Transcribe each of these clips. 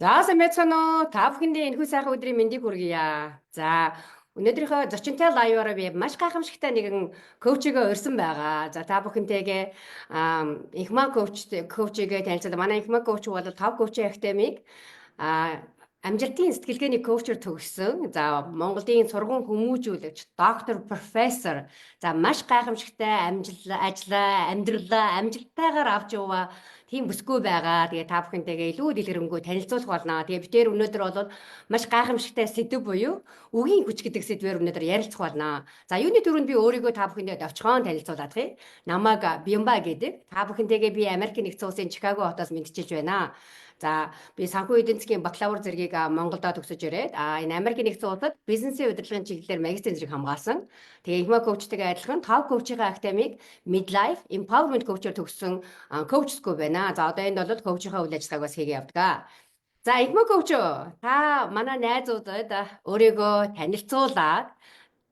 За, сайн байцгаана уу? Та бүхэндээ энэхүү сайхан өдрийн мэндийг хүргье. За, өнөөдрийнхөө зочинтой live аараа би маш гайхамшигтай нэгэн coach ийг урьсан байгаа. За, та бүхэнтэйгээ Энхмаа coach ийг танилцуулаа. Манай Энхмаа coach бол Top Coach Academy-г амжилтын сэтгэлгээний coach оор төгссөн. За, Монголын сурган хүмүүжүүлэгч, доктор, профессор. За, маш гайхамшигтай амжил ажлаа, амьдралаа амжилттайгаар авч яваа тийм бүсгүй байгаа. Тэгээ та бүхэнтэйгээ илүү дэлгэрэнгүй танилцуулах болно. Тэгээ бид тэр өнөөдөр бол маш гайхамшигтай сэдэв буюу үгийн хүч гэдэг сэдвээр өнөөдөр ярилцах болно. За, юуны түрүүнд би өөрийгөө та бүхэндээ товчхон танилцуулаад юм. Намайг Бямба гэдэг. Та бүхэнтэйгээ би Америкийн нэгдсэн улсын Чикаго хотоос мэндчилж байна. За, би санхүү эдийн засгийн бакалавр зэргийг Монголдо төгсөж ирээд энэ Америкийн нэгдсэн улсад бизнесийн удирдлагын чиглэлээр магистрийн зэрэг хамгаалсан. Тэгээ Энхмаа coach тэйгээ адилхан Top Coach-ийн академик Midlife Empowerment Coach-оор төгссөн coach school байна. За, одоо энд бол coach ийн үйл ажиллагааг бас хийгээ явдаг. За, Энхмаа coach, та манай найзуудад өөрийгөө танилцуулаад,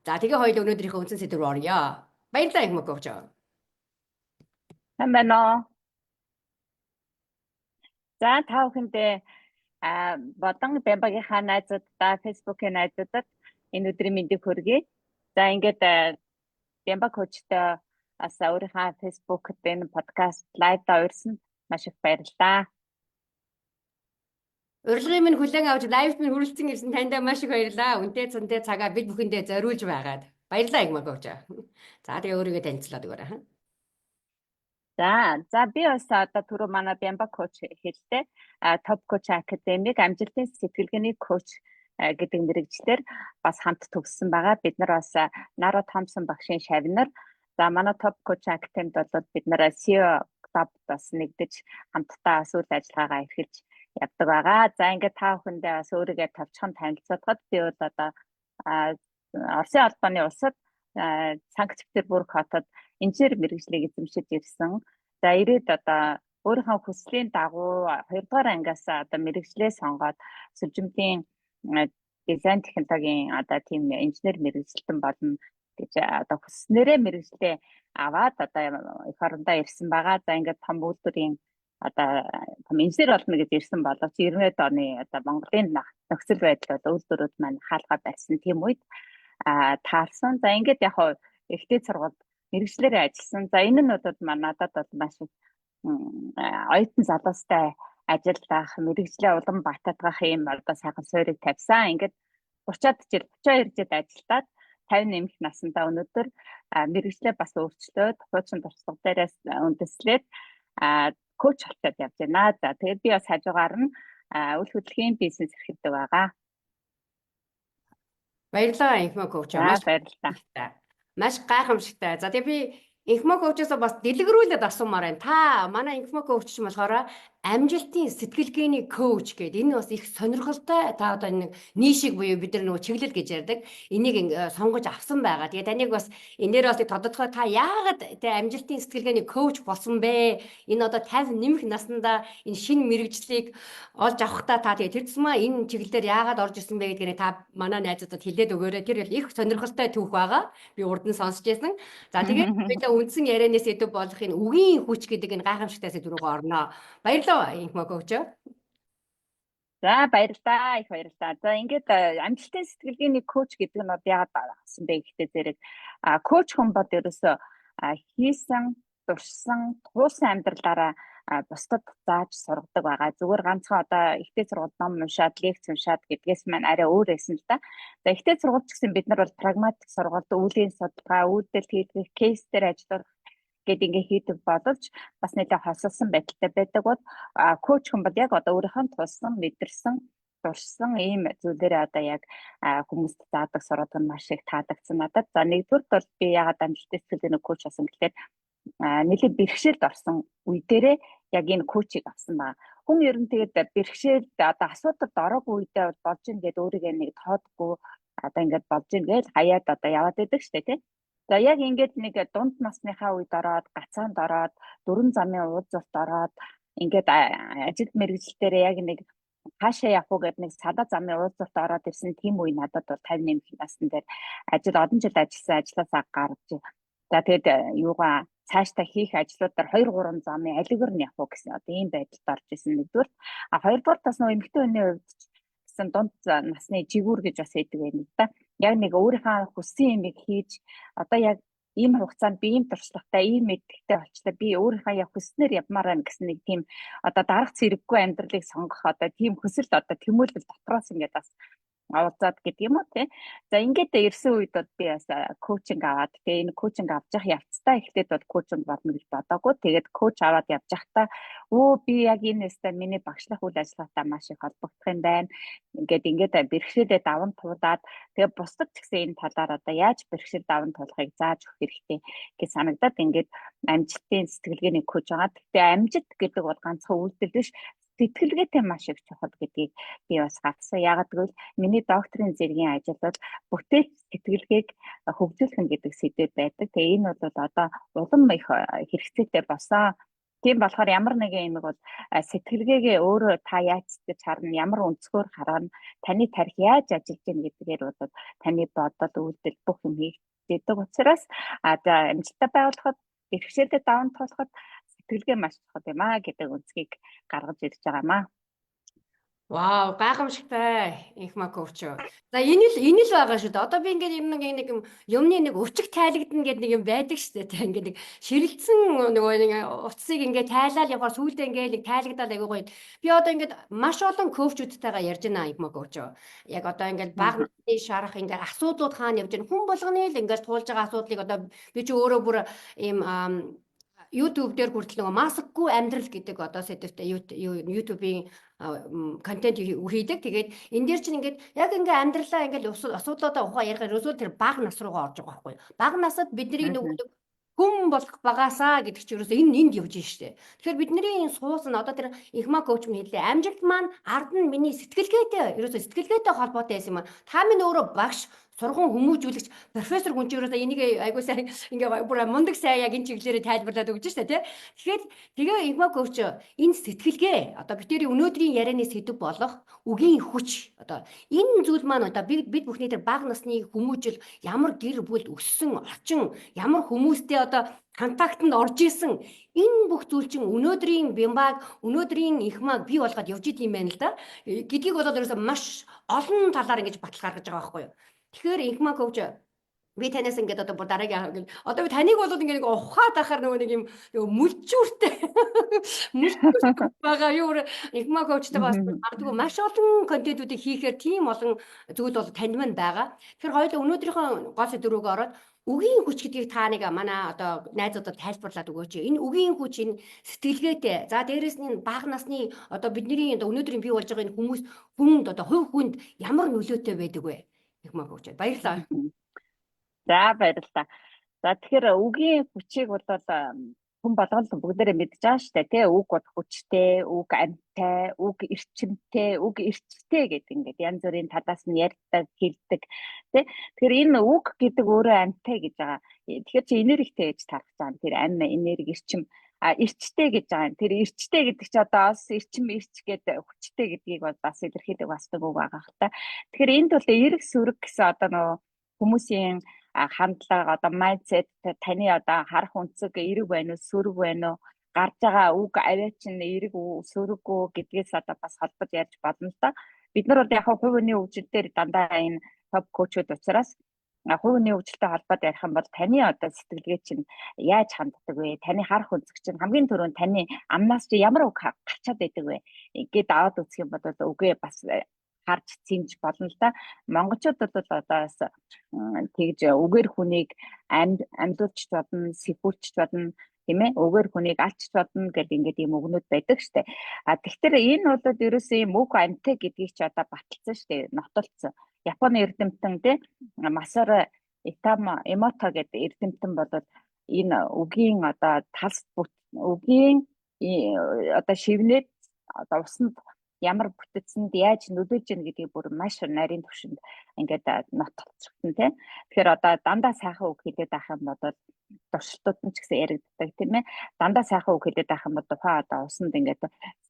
за, тэгээ хоёул өнөөдрийнхөө үндсэн сэдэв рүү оръё. Баярлалаа, Энхмаа coach. Сайн байна уу? За, та бүхэндээ болон Бямбагийнхаа найзууддаа, Facebook-ийн найзуудад энэ өдрийн мэндийг хүргэе. За, ингээд Бямба coach той бас өөрийнхөө Facebook-д энэ подкаст live даа урьсан маш их баярлалаа. Урилгын минь хүлээн авч live т минь хүрэлцэн ирсэн таньдаа маш их баярлалаа. Үнэтэй цэнтэй цагаа бид бүхэндээ зориулж байгаад. Баярлалаа, Энхмаа coach. За, тэгээ өөрийгөө танилцуулаад өгөөрэй. За, би бас одоо түрүү манай Бямба coach хэллээ. Top Coach Academy амжилтын сэтгэлгээний coach гэдэг мэргэжлээр бас хамт төгссөн байгаа. Бид нар бас Наро Томсон багшийн шавнар. За, манай Top Coach Academy-д бол бид нар CEO Club бас нэгдэж хамтдаа бас үйл ажиллагаагаа эрхэлж явдаг байгаа. За, ингээд та бүхэндээ бас өөрийгөө товчхон танилцуулахад би бол одоо Оросын холбооны улсад, Санкт Петербург хотод инженер мэргэжлийг эзэмшиж ирсэн. За, ирээд одоо өөрийнхөө хүслийн дагуу 2 дугаар ангиас одоо мэргэжлээ сонгоод сүлжимтийн дизайн технологийн одоо тийм инженер мэргэжилтэн болно гэж одоо хүсснээрээ мэргэжлээ аваад одоо эх орондоо ирсэн байгаа. За, ингээд том үйлдвэрийн одоо том инженер болно гэж ирсэн боловч 90-ад оны одоо Монголын нөхцөл байдал бол үйлдвэрүүд маань хаалгаа барьсан тийм үед таарсан. За, ингээд яг хаа их дээд сургуульд мэргэжлээрээ ажилласан. За, энэ нь бол маань надад бол маш их оюутан залуустай ажиллах, мэргэжлээ улам бататгах юм одоо сайхан суурийг тавьсан. Ингээд 30-аад жил, 32 жил ажиллаад 50 нэмэх насандаа өнөөдөр мэргэжлээ бас өөрчлөөд, хуучин туршлага дээрээс үндэслээд coach болчиход явж байна. За, тэгээд би бас хажуугаар нь үл хөдлөхийн бизнес эрхэлдэг байгаа. Баярлалаа, Энхмаа coach. За, Маш баярлалаа. Маш гайхамшигтай. За, тэгээ би Энхмаа coach оос бас дэлгэрүүлээд асуумаар байна. Та манай Энхмаа coach ч болохоор амжилтын сэтгэлгээний coach гэдэг энэ бас их сонирхолтой, та одоо нэг niche ийг буюу бид нар нөгөө чиглэл гэж ярьдаг. Энийг сонгож авсан байгаа. Тэгээ таныг бас энэ дээр бас тодотгой, та яагаад тэ амжилтын сэтгэлгээний coach болсон бэ? Энэ одоо 50 нэмэх наснда энэ шинэ мэргэжлийг олж авахдаа та тэгээ тэр тусмаа энэ чиглэлээр яагаад орж ирсэн бэ гэдгийг та манай найзуудад хэлээд өгөөрэй. Тэр их сонирхолтой түүх байгаа. Би урд нь сонсч байсан. За, тэгээд бид үндсэн ярианы сэдэв болох энэ үгийн хүч гэдэг энэ гайхамшигтай сэдэв рүү орно. Баярлалаа, Энхмаа coach. За, баярлалаа, их баярлалаа. За, ингээд амжилтын сэтгэлгээний coach гэдэг нь бол яагаад авсан бэ гэхдээ зэрэг coach хүн бол ерөөсөө хийсэн, туршсан, туулсан амьдралаараа бусдад зааж сургадаг байгаа. Зүгээр ганцхан одоо их дээд сургуульд ном уншаад, лекц уншаад гэдгээс маань арай өөр байсан л да. За, их дээд сургууль ч гэсэн бид нар бол прагматик сургалт, үйлийн судалгаа, үйлдэл хийх, case дээр ажиллах гээд ингээ хийдэг боловч бас нэлээд хосолсон байдалтай байдаг бол coach хүн бол яг одоо өөрийнхөө тулсан, мэдэрсэн, туршсан ийм зүйлээрээ одоо яг хүмүүст заадаг, сургадаг нь маш их таалагдсан надад. За, нэгдүгээрт бол би яагаад амжилттай сэтгэлгээний coach болсон гэхээр нэлээд бэрхшээлд орсон үе дээрээ яг энэ coach ийг авсан байна. Хүн ер нь тэгээд бэрхшээлд, одоо асуудалд ороогүй үедээ бол болж ийн гээд өөрийгөө нэг тоодгүй, одоо ингээд болж ийн гэж хаяад одоо яваад байдаг штэ, тий. За, яг ингээд нэг дунд насныхаа үед ороод, гацаанд ороод, дөрвөн замын уулзалт ороод, ингээд ажил мэргэжил яг нэг хаашаа явах уу гэдэг нэг салаа замын уулзалт ороод ирсэн тийм үе надад бол 50 нэмэх насн дээр ажил олон жил ажилласан ажлаасаа гарч, за, тэгээд юугаа Цаашдаа хийх ажлуудаар 2 3 замын алигаар нь явах уу гэсэн одоо ийм байдалд орж исэн нэгдүгээр. А хоёрдугаар бас нөгөө эмэгтэй хүний хувьд гэсэн дунд насны жигүүр гэж бас хэлдэг юм л да. Яг нэг өөрийнхөө хүссэн юмыг хийж, одоо яг ийм хугацаанд би ийм туршлагатай, ийм мэдлэгтэй болчлаа, би өөрийнхөө яг хүснээр явмаар байна гэсэн нэг тийм одоо дарах зэрэггүй амьдралыг сонгох одоо тийм хүсэл, одоо тэмүүлэл дотроос ингээд бас уулзаад гэдэг юм уу, тий. За, ингээд ирсэн үед бол би бас coaching аваад, тэгээ энэ coaching авч явах явцдаа эхлээд бол coaching болно гэж бодоагүй. Тэгээд coach аваад явж байхдаа өө, би яг энэ өстой миний багшлах үйл ажиллагаатай маш их холбогдох юм байна. Ингээд бэрхшээлээ даван туулаад, тэгээ бусдад ч гэсэн энэ талаар одоо яаж бэрхшээл даван туулахыг зааж өгөх хэрэгтэй гэж санагдаад ингээд амжилтын сэтгэлгээний coach байгаа. Гэхдээ амжилт гэдэг бол ганцхан үйлдэл биш, сэтгэлгээтэй маш их чухал гэдгийг би бас гаргасан. Яагаад гэвэл миний докторийн зэргийн ажил бол бүтээлч сэтгэлгээг хөгжүүлэх нь гэдэг сэдвээр байдаг. Тэгээ энэ бол одоо улам их хэрэгцээтэй болсон. Тийм болохоор ямар нэгэн юмыг бол сэтгэлгээгээ өөрөө та яаж сэтгэж харна, ямар өнцгөр харна, таны тархи яаж ажиллаж байна гэдгээр бол таны бодол, үйлдэл, бүх юм хийгддэг учраас за амжилттай байгуулахад, бэрхшээлээ даван туулахад сэтгэлгээ маш чухал юм а гэдэг өнцгийг гаргаж ирж байгаа юм аа. Вау, гайхамшигтай, Энхмаа coach. За, энэ л байгаа шүү дээ. Одоо би ингээд юм нэг юм юмны нэг өчиг тайлагдана гэдэг нэг юм байдаг шүү дээ. Тэ, ингээд нэг ширэлцэн нөгөө нэг утсыг ингээд тайлал явахаар сүүлдээ ингээд нэг тайлагдаад айгуу гоё. Би одоо ингээд маш олон coach үүдтэйгээ ярьж байна, Энхмаа coach. Яг одоо ингээд бага насны шарах, ингээд асуудлууд хаана явж байна. Хүн болгоны л ингээд туулж байгаа асуудлыг одоо би чи өөрөө бүр ийм YouTube дээр хүртэл нөгөө маскгүй амьдрал гэдэг одоо сэдвтэй YouTube-ийн контент хийдэг. Тэгээд энэ дээр чинь ингээд яг ингээ амьдралаа ингээд асуудлуудаа ухаа ярих ерөөсөө тэр бага нас руугаа орж байгаа байхгүй юу? Бага насад бидний нөгөө хүн болох багаасаа гэдэг чинь ерөөсөө энэ энд явж штэ. Тэгэхээр бидний энэ суусан одоо тэр Энхмаа coach минь хэллээ. Амжилт маань ард нь миний сэтгэлгээтэй, ерөөсөө сэтгэлгээтэй холбоотой байсан юм аа. Та минь өөрөө багш, сурган хүмүүжүүлэгч, профессор хүн чинь ерөөсөө энийг айгуу сайн ингээ бүр мундаг сайн яг энэ чиглэлээрээ тайлбарлаад өгч штэ, тий. Тэгэхээр тэгээ Энхмаа coach, энэ сэтгэлгээ одоо бид тэрийн өнөөдрийн ярианы сэдэв болох үгийн хүч, одоо энэ зүйл маань одоо бид бүхний тэр бага насны хүмүүжил, ямар гэр бүл өссөн орчин, ямар хүмүүстэй одоо contact анд орж исэн, энэ бүх зүйл чинь өнөөдрийн Бямбаг, өнөөдрийн Энхмааг бий болгоод явж идэм юм байна л да гэдгийг бол ерөөсөө маш олон талаар ингэж батал гаргаж байгаа байхгүй юу. Тэгэхээр, Энхмаа coach, би танаас ингээд одоо бүр дараагийн одоо би таныг бол ингээд нэг ухаад ахаар нөгөө нэг юм нөгөө мүлжүүртэй мүлжүүртэй байгаа юу, Энхмаа coach тайгаа бас магадгүй маш олон контентуудыг хийхээр тийм олон зүйл бол танд мань байгаа. Тэгэхээр хоёул өнөөдрийнхөө гол сэдв рүүгээ ороод үгийн хүч гэдгийг та нэг манай одоо найзуудад тайлбарлаад өгөөч. Энэ үгийн хүч, энэ сэтгэлгээтэй. За, дээрэс нь энэ бага насны одоо бидний одоо өнөөдрийн бий болж байгаа энэ хүмүүс хүнд, одоо хувь хүнд ямар нөлөөтэй байдаг вэ? Энхмаа coach. Баярлалаа. За, баярлалаа. За, тэгэхээр үгийн хүчийг бол хүн болгон л бүгдээрээ мэдж байгаа шүү дээ, тий. Үг бол хүчтэй, үг амьтай, үг эрчимтэй, үг эрчтэй гэдэг ингээд янз бүрийн талаас нь ярьдаг, хэлдэг, тий. Тэгэхээр энэ үг гэдэг өөрөө амьтай гэж байгаа. Тэгэхээр чи энергитэй гэж тарах байгаа. Тэр ам, энерги, эрчим, а эрчтэй гэж байгаа юм. Тэр эрчтэй гэдэг чи одоо бас эрчим, эрч гэдэг хүчтэй гэдгийг бол бас илэрхийлэх бас нэг үг байгаа хэл та. Тэгэхээр энд бол эерэг, сөрөг гэсэн одоо нөгөө хүмүүсийн хандлага, одоо mindset, таны одоо харах өнцөг эерэг байна уу, сөрөг байна уу, гарч байгаа үг авиа чинь эерэг үү, сөрөг үү гэдгээс одоо бас холбож ярьж болно л да. Бид нар бол яг хувь хүний хөгжил дээр дандаа энэ топ coach ууд учраас хувь хүний хөгжилтэй холбоод ярих юм бол таны одоо сэтгэлгээ чинь яаж ханддаг вэ? Таны харах өнцөг чинь, хамгийн түрүүнд таны амнаас чи ямар үг гарчаад байдаг вэ гээд аваад үзэх юм бол үгээ бас харж цэмж болно л да. Монголчууд бол одоо бас тэгж үгээр хүнийг амьлуулж болно, сэхүүлч болно, тийм ээ, үгээр хүнийг алчч болно гэдэг ингээд ийм үгнүүд байдаг штэ. А тэгэхээр энэ бол ерөөсөө ийм үг амьтай гэдгийг чи одоо баталсан штэ, нотолцсон. Японы эрдэмтэн, тий, Масару Итама Эмото гэдэг эрдэмтэн бол энэ үгийн одоо талс үгийн одоо шивнээд одоо усанд ямар бүтэцэнд яаж нөлөөлж гэнэ гэдгийг бүр маш нарийн түвшинд ингээд нотолцсон, тийм. Тэгэхээр одоо дандаа сайхан үг хэлээд байх юм бол туршилтууд нь ч гэсэн яригддаг, тийм ээ. Дандаа сайхан үг хэлээд байх юм бол тухайн одоо усанд ингээд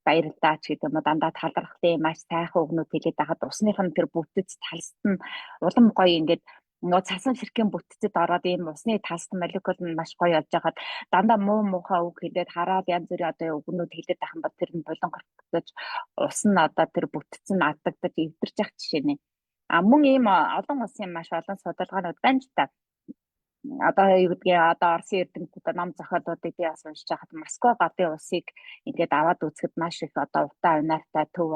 баярлалаа ч гэдэг юм уу, дандаа талархлын маш сайхан үгнүүд хэлээд байхад усных нь тэр бүтэц талст нь улам гоё ингээд Нөгөө цасан ширхгийн бүтцэд ороод ийм усны талст молекул нь маш гоё болж байхад дандаа муу муухай үг хэлээд хараад янз бүрийн одоо үгнүүд хэлээд байх юм бол тэр нь булангарагдаж, ус нь одоо тэр бүтц нь алдагдаж эвдэрч явах жишээ нэ. А мөн ийм олон улсын маш олон судалгаанууд байна л та. Одоо юу гэдгийг, одоо Оросын эрдэмтэд, ном зохиолуудыг би бас уншиж байхад Москва голын усыг ингээд аваад үзэхэд маш их одоо утаа унаартай, төв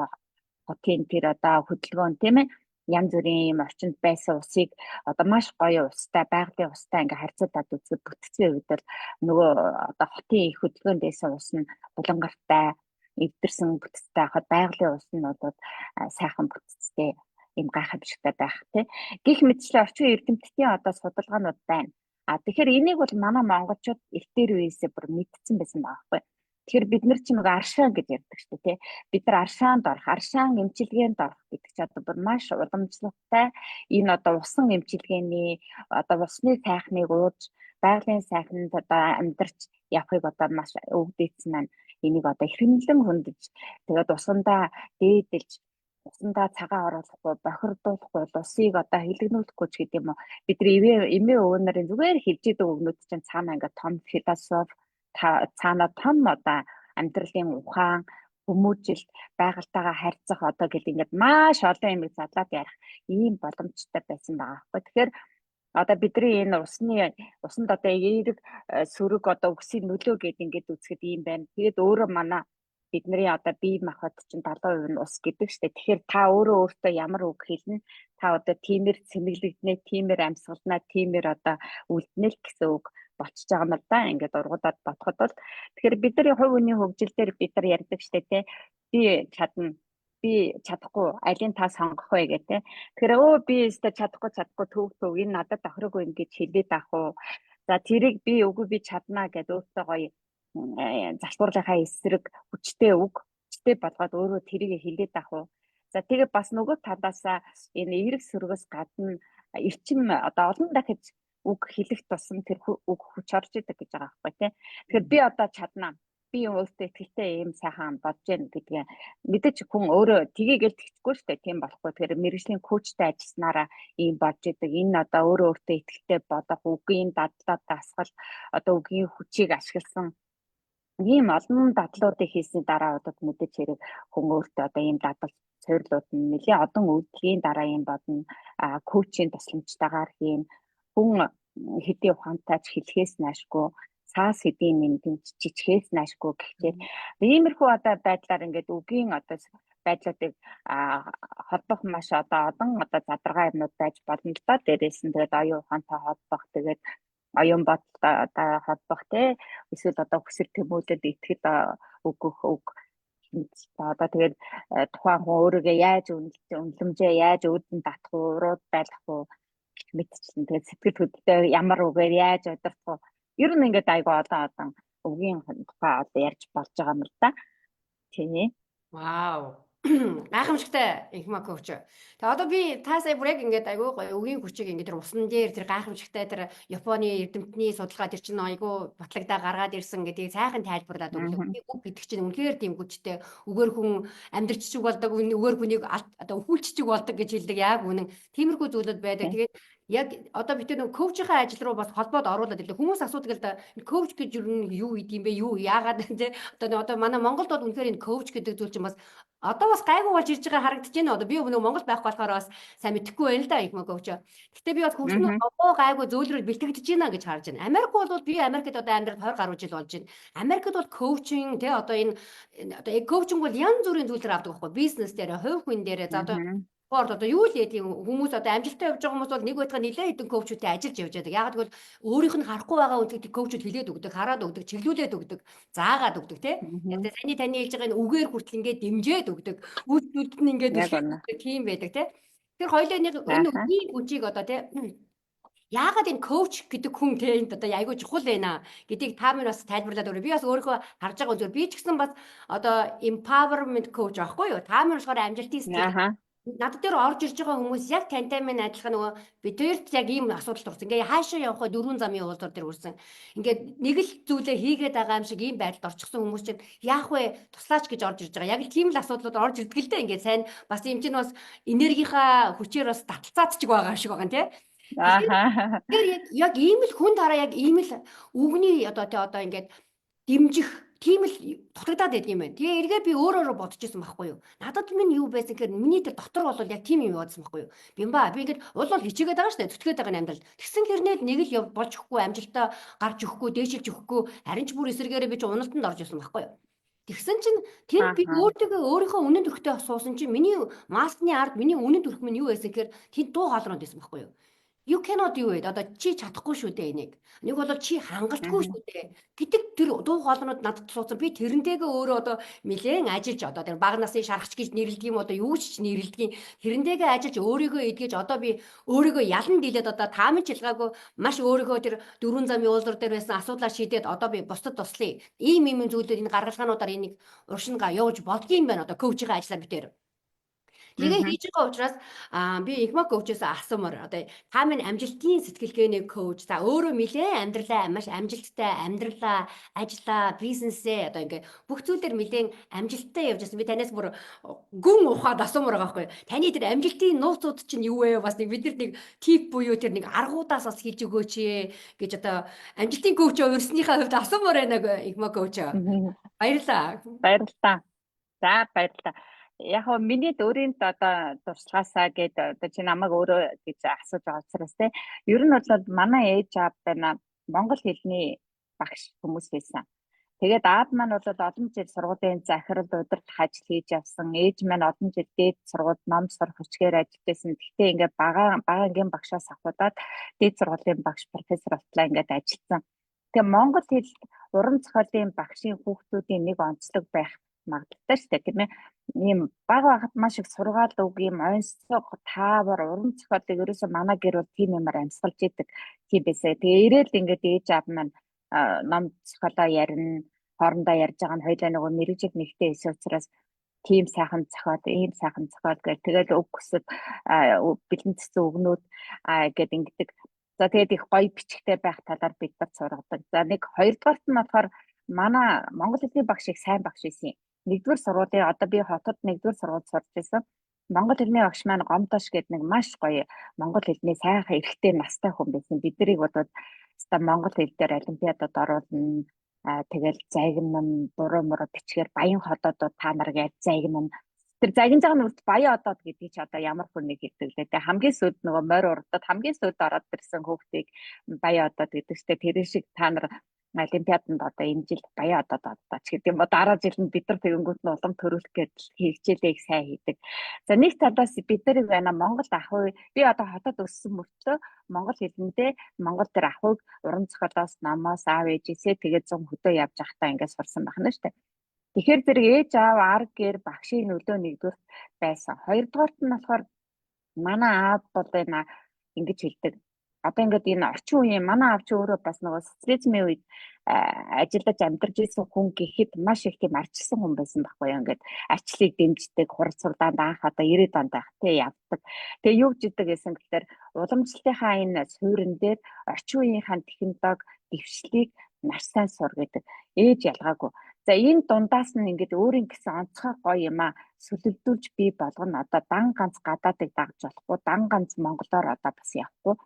хотын тэр одоо хөдөлгөөн, тийм ээ, янз бүрийн юм орчинд байсан усыг одоо маш гоё устай, байгалийн устай ингээ харьцуулаад үзэхэд бүтцийн хувьд бол нөгөө одоо хотын их хөдөлгөөнд байсан ус нь булангартай, эвдэрсэн бүтцтэй байхад байгалийн ус нь бол сайхан бүтцтэй, ийм гайхамшигтай байх, тий. Гэх мэтчлэн орчин эрдэмтдийн одоо судалгаанууд байна. А тэгэхээр энийг бол манай монголчууд эртээр үеэсээ бүр мэдсэн байсан байгаа байхгүй. Тэгэхээр бид нар чинь нэг аршаан гэж ярьдаг шүү дээ, тий. Бид нар аршаанд орох, аршаан эмчилгээнд орох гэдэг чинь одоо бүр маш уламжлалтай энэ одоо усан эмчилгээний, одоо усны сайхныг ууж, байгалийн сайхнанд одоо амьдарч явахыг одоо маш өвдөөцсөн маань энийг одоо эрхэмлэн хөндөж, тэгээд усандаа дээдэлж, усандаа цагаан оруулахгүй, бохирдуулахгүй, усыг одоо хилэгнүүлэхгүй ч гэдэг юм уу. Бид нар эмээ өвөө нарын зүгээр хэлж идэг өгнүүд чинь цаана ингээд том философи, цаана том одоо амьдралын ухаан, хүмүүжил, байгальтайгаа харьцах одоо гэл ингээд маш олон юмыг задлаад ярих ийм боломжтой байсан байгаа байхгүй. Тэгэхээр одоо бидний энэ усны, усанд одоо эерэг сөрөг одоо үгсийн нөлөө гээд ингээд үзэхэд ийм байна. Тэгээд өөрөө манай бидний одоо бие махбод чинь 70% нь ус гэдэг штэ. Тэгэхээр та өөрөө өөртөө ямар үг хэлнэ, та одоо тиймэр цэнэглэгдэнэ, тиймэр амьсгалнаа, тиймэр одоо үлдэнэ л гэсэн үг болчихж байгаа юм л да. Ингээд ургуулад бодоход бол тэгэхээр бидний хувь хүний хөгжил дээр бид нар ярьдаг штэ, тий. Би чадна, би чадахгүй, алийг та сонгох вэ гэх, тэ. Тэгэхээр өө би өстой чадахгүй, чадахгүй, төв төв, энэ надад тохироогүй юм гэж хэлээд авах уу. За, тэрийг би үгүй, би чаднаа гэд өөртөө гоё залбуурлынхаа эсрэг хүчтэй үг, хүчтэй болгоод өөрөө тэрийг хэлээд авах уу. За, тэгээ бас нөгөө талаасаа энэ эерэг сөргөөс гадна эрчим одоо олон дахиж үг хэлэх тусам тэр үг хүч орж идэг гэж байгаа байхгүй, тий. Тэгэхээр би одоо чаднаа, би өөртөө итгэлтэй, ийм сайхан болж гэн гэдгээ мэдээж хүн өөрөө тгийгээл тэгчихгүй шүү дээ. Тийм болохгүй. Тэгэхээр мэргэжлийн коучтай ажилласнараа ийм болж идэг. Энэ одоо өөрөө өөртөө итгэлтэй бодох, үгийн дадлаа дасгал, одоо үгийн хүчийг ашигласан ийм олон дадлуудыг хийсний дараа одоо мэдээж хэрэг хүн өөртөө одоо ийм дадал суйрлууд нь нэлээн олон үйлдэлийн дараа ийм бодно. А коучийн тусламжтайгаар хийн. Хүн хэдий ухаантай ч хэлэхээс наашгүй, цаас хэдийн нэмгэн чичхээс наашгүй гэхчээр иймэрхүү одоо байдлаар ингээд үгийн одоо байдлуудыг холбох маш одоо олон одоо задаргаа юмнууд байж болно л да. Дээрээс нь тэгээд оюун ухаантай холбох, тэгээд оюун бодолтой одоо холбох, те, эсвэл одоо хүсэл тэмүүлэлд итгэл өгөх үг. Одоо тэгээд тухайн хүн өөрийгөө яаж үнэлэмжээ яаж үүдэн татах уу, урууд байлгах уу гэх мэтчлэн, тэгээд сэтгэл хөдлөлтөд ямар үгээр яаж удирдах уу. Ер нь ингээд айгүй олон олон үгийн тухай одоо ярьж болж байгаа юм л да. Тий. Вау. Гайхамшигтай, Энхмаа коуч. Тэгээ одоо би та сая бүр яг ингээд айгүй гоё үгийн хүчийг ингээд тэр усан дээр, тэр гайхамшигтай тэр Японы эрдэмтний судалгаа, тэр чинь айгүй батлагдаа гаргаад ирсэн гэдгийг сайхан тайлбарлаад өглөө. Үг гэдэг чинь үнэхээр тийм хүчтэй. Үгээр хүн амьдрччих болдог, үгээр хүнийг одоо өхүүлчихдэг болдог гэж хэлдэг, яг үнэн. Тиймэрхүү зүйлүүд байдаг. Тэгээд яг одоо бид нэг коучийнхаа ажил руу бас холбоод оруулаад ирлээ. Хүмүүс асуудаг л да. Коуч гэж юу юу гэдэг юм бэ? Юу яагаад, те, одоо манай Монголд бол үнэхээр энэ коуч гэдэг зүйл чинь бас одоо бас гайгүй болж ирж байгаа харагдаж байна. Одоо би нөгөө Монгол байхгүй болохоор бас сайн мэдэхгүй байна л да, их коуч. Гэтэ би бас хөгжмөн одоо гайгүй зөөлрөд бэлтгэгдэж байна гэж харж байна. Америк бол, би Америкт одоо амьдрал 20 гаруй жил болж байна. Америкт бол коучинг, те, одоо энэ одоо коучинг бол янз бүрийн зүйлээр авдаг байхгүй. Бизнес дээр, хувь хүн дээр, за одоо спорт, одоо юу л яадаг хүмүүс, одоо амжилттай явж байгаа хүмүүс бол нэг байтгаа нэлээд хэдэн коучүүдтэй ажиллаж явж байдаг. Яагаад гэвэл өөрийнх нь харахгүй байгаа үнцгийг коучуд хэлээд өгдөг, хараад өгдөг, чиглүүлээд өгдөг, заагаад өгдөг, тий. Тэгээ саяны таны хэлж байгаа энэ үгээр хүртэл ингээд дэмжиж өгдөг. Үйлдэлд нь ингээд тийм байдаг, тий. Тэр хоёулаа нэг энэ үгийн хүчийг одоо, тий, яагаад энэ коуч гэдэг хүн, те, энд одоо айгүй чухал байна гэдгийг та минь бас тайлбарлаад өгөөрэй. Би бас өөрийнхөө харж байгаа зүгээр, би ч гэсэн бас одоо empowerment coach аахгүй юу? Та минь болохоор амжилтын сэтгэл. Над дээр орж ирж байгаа хүмүүс яг тантай минь адилхан нөгөө бид хоёрт яг ийм асуудал орсон. Ингээ хаашаа явах вэ? Дөрвөн замын уулзуур дээр үрсэн. Ингээд нэг л зүйлээ хийгээд байгаа юм шиг ийм байдалд орчихсон хүмүүс чинь яах вэ? Туслаач гэж орж ирж байгаа. Яг л тийм л асуудлууд орж ирдэг л дээ. Ингээд сайн бас юм чинь бас энергийнхаа хүчээр бас таталцаад ч байгаа юм шиг байгаа юм, тий. Тэгэхээр яг ийм л хүн дараа яг ийм л үгний одоо тэ одоо ингээд дэмжих тийм л дутагдаад байдаг юм байна. Тэгээ эргээ би өөрөөрөө бодож исэн байхгүй юу. Надад минь юу байсан гэхээр миний тэр дотор бол яг тийм юм яваадсан байхгүй юу. Бимба би ингээд уул бол хичээгээд байгаа шүү дээ. Зүтгээд байгаа амьдрал. Тэгсэн хэрнээ нэг л болж өгөхгүй, амжилтаа гарч өгөхгүй, дээшилж өгөхгүй, харин ч бүр эсэргээрээ би ч уналтанд орж исэн байхгүй юу. Тэгсэн чинь тэр би өөртөө өөрийнхөө үнэн төрхтэй суусан чинь миний маскны ард миний үнэн төрх минь юу байсан гэхээр тэнд дуу хоолроонд байсан байхгүй юу. You cannot do it. Одоо чи чадахгүй шүү дээ энийг. Нэг бол чи хангалтгүй шүү дээ гэдэг тэр дуу хоолойнууд надад суусан. Би тэрнтэйгээ өөрөө одоо нэлээд ажиллаж, одоо тэр бага насны шарахч гэж нэрлэдэг юм, одоо юу ч нэрлэдэг. Тэрнтэйгээ ажиллаж, өөрийгөө эдгэж, одоо би өөрийгөө ялан дийлээд, одоо таамж ялгаагүй маш өөрийгөө тэр дөрвөн замын уулзар дээр байсан асуудлаа шийдээд, одоо би бусдад туслая. Ийм ийм зүйлээр энэ гаргалгаануудаар энийг уршингаа явуулж болдгийм байна, одоо coach ийн ажиллаа битээр. Тэгээ хийж байгаа учраас би Энхмаа coach оос асуумаар, одоо та минь амжилтын сэтгэлгээний coach, за өөрөө нэлээд амьдралаа маш амжилттай амьдралаа, ажлаа, бизнесээ одоо ингээ бүх зүйлээр нэлээд амжилттай явж байсан. Би танаас бүр гүн ухаад асуумаар байгаа байхгүй. Таны тэр амжилтын нууцуд чинь юу вэ? Бас нэг биднэрт нэг tip буюу тэр нэг аргуудаас бас хэлж өгөөч гэж одоо амжилтын coach урьсныхаа хувьд асуумаар байна, Энхмаа coach. Баярлалаа. Баярлалаа. За, баярлалаа. Яг хоо миний өөрийн одоо туршлагаасаа гээд одоо чи намайг өөрөө гэж асууж байгаа учраас те, ер нь бол манай ээж аав байна, монгол хэлний багш хүмүүс байсан. Тэгээд аав маань бол олон жил сургуулийн захирал, удирдах ажил хийж явсан. Ээж маань олон жил дээд сургуульд ном сурах хүчгээр ажиллаж байсан. Гэхдээ ингээд бага бага ангийн багшаас ахуудаад дээд сургуулийн багш, профессор болтлаа ингээд ажилласан. Тэгээ монгол хэл, уран зохиолын багшийн хүүхдүүдийн нэг онцлог байх магадлалтай шүү дээ, тийм ээ. Ийм бага байхад маш их сургаал үг, ийм онцлог таавар, уран зохиолыг ерөөсөө манай гэр бол тийм юмар амьсгалж идэг тийм байсан. Тэгээ ирээл ингээд ээж аав маань ном зохиолоо ярина, хоорондоо ярьж байгаа нь хоёлаа нөгөө мэргэжил нэгтэй байсан учраас тийм сайхан зохиол, ийм сайхан зохиол гэх тэгэл үг хүсэд бэлэн цэцэн өгнүүд гэд ингэдэг. За, тэгээд их гоё бичгтэй байх талаар бид нар сургадаг. За, нэг хоёрдугаарт нь болохоор манай монгол хэлний багш их сайн багш байсан юм. Нэгдүгээр сургуулийн, одоо би хотод нэгдүгээр сургуульд сурч байсан. Монгол хэлний багш маань Гомдош гэдэг нэг маш гоё монгол хэлний сайхан эрэгтэй настай хүн байсан. Бид нарыг бодоод өстой монгол хэл дээр олимпиадад оруулна. Тэгэл загнан, буруу муруу бичгээр баян ходоодууд та нар гэж загнан. Тэр загинж байгаа нь урд баян одоод гэдгийг чи одоо ямар хүнийг хэлдэг лээ. Тэгээ хамгийн сүйд нөгөө морь урдад хамгийн сүйд ороод ирсэн хүүхдийг баян одоод гэдэг чтэй. Тэр шиг та нар олимпиаданд одоо энэ жил баян одоод одоо ч гэдэг юм ба, дараа жил нь бид нар тэгэнгүүт нь улам төрүүлэх гэж хичээлээ их сайн хийдэг. За, нэг талаас бид нар байна Монгол ахуй, би одоо хотод өссөн мөртлөө монгол хэлэндээ, монгол тэр ахуйг уран зохиолоос, номоос, аав ээжээсээ тэгээд зун хөдөө явж байхдаа ингээд сурсан байна шүү дээ. Тэгэхээр зэрэг ээж аав, ар гэр, багшийн нөлөө нэгдүгээр байсан. Хоёрдугаарт нь болохоор манай аав бол энэ ингэж хэлдэг. Одоо ингээд энэ орчин үеийн манай аав чи өөрөө бас нөгөө социализмын үед ажиллаж амьдарч ирсэн хүн гэхэд маш их тийм арчилсан хүн байсан байхгүй юу. Ингээд арчлыг дэмждэг, хурц сурдаанд анх одоо 90-ад онд байх тий явдаг. Тэгээ юу гэж идэг гэсэн гэхээр уламжлалтынхаа энэ суурин дээр орчин үеийнхаа технологи дэвшлийг маш сайн сур гэдэг. Ээж ялгаагүй. За, энэ дундаас нь ингээд өөрийн гэсэн онцгой гоё юм а сүлэгдүүлж бий болгоно. Одоо дан ганц гадаадыг дагж болохгүй, дан ганц монголоор одоо бас явахгүй.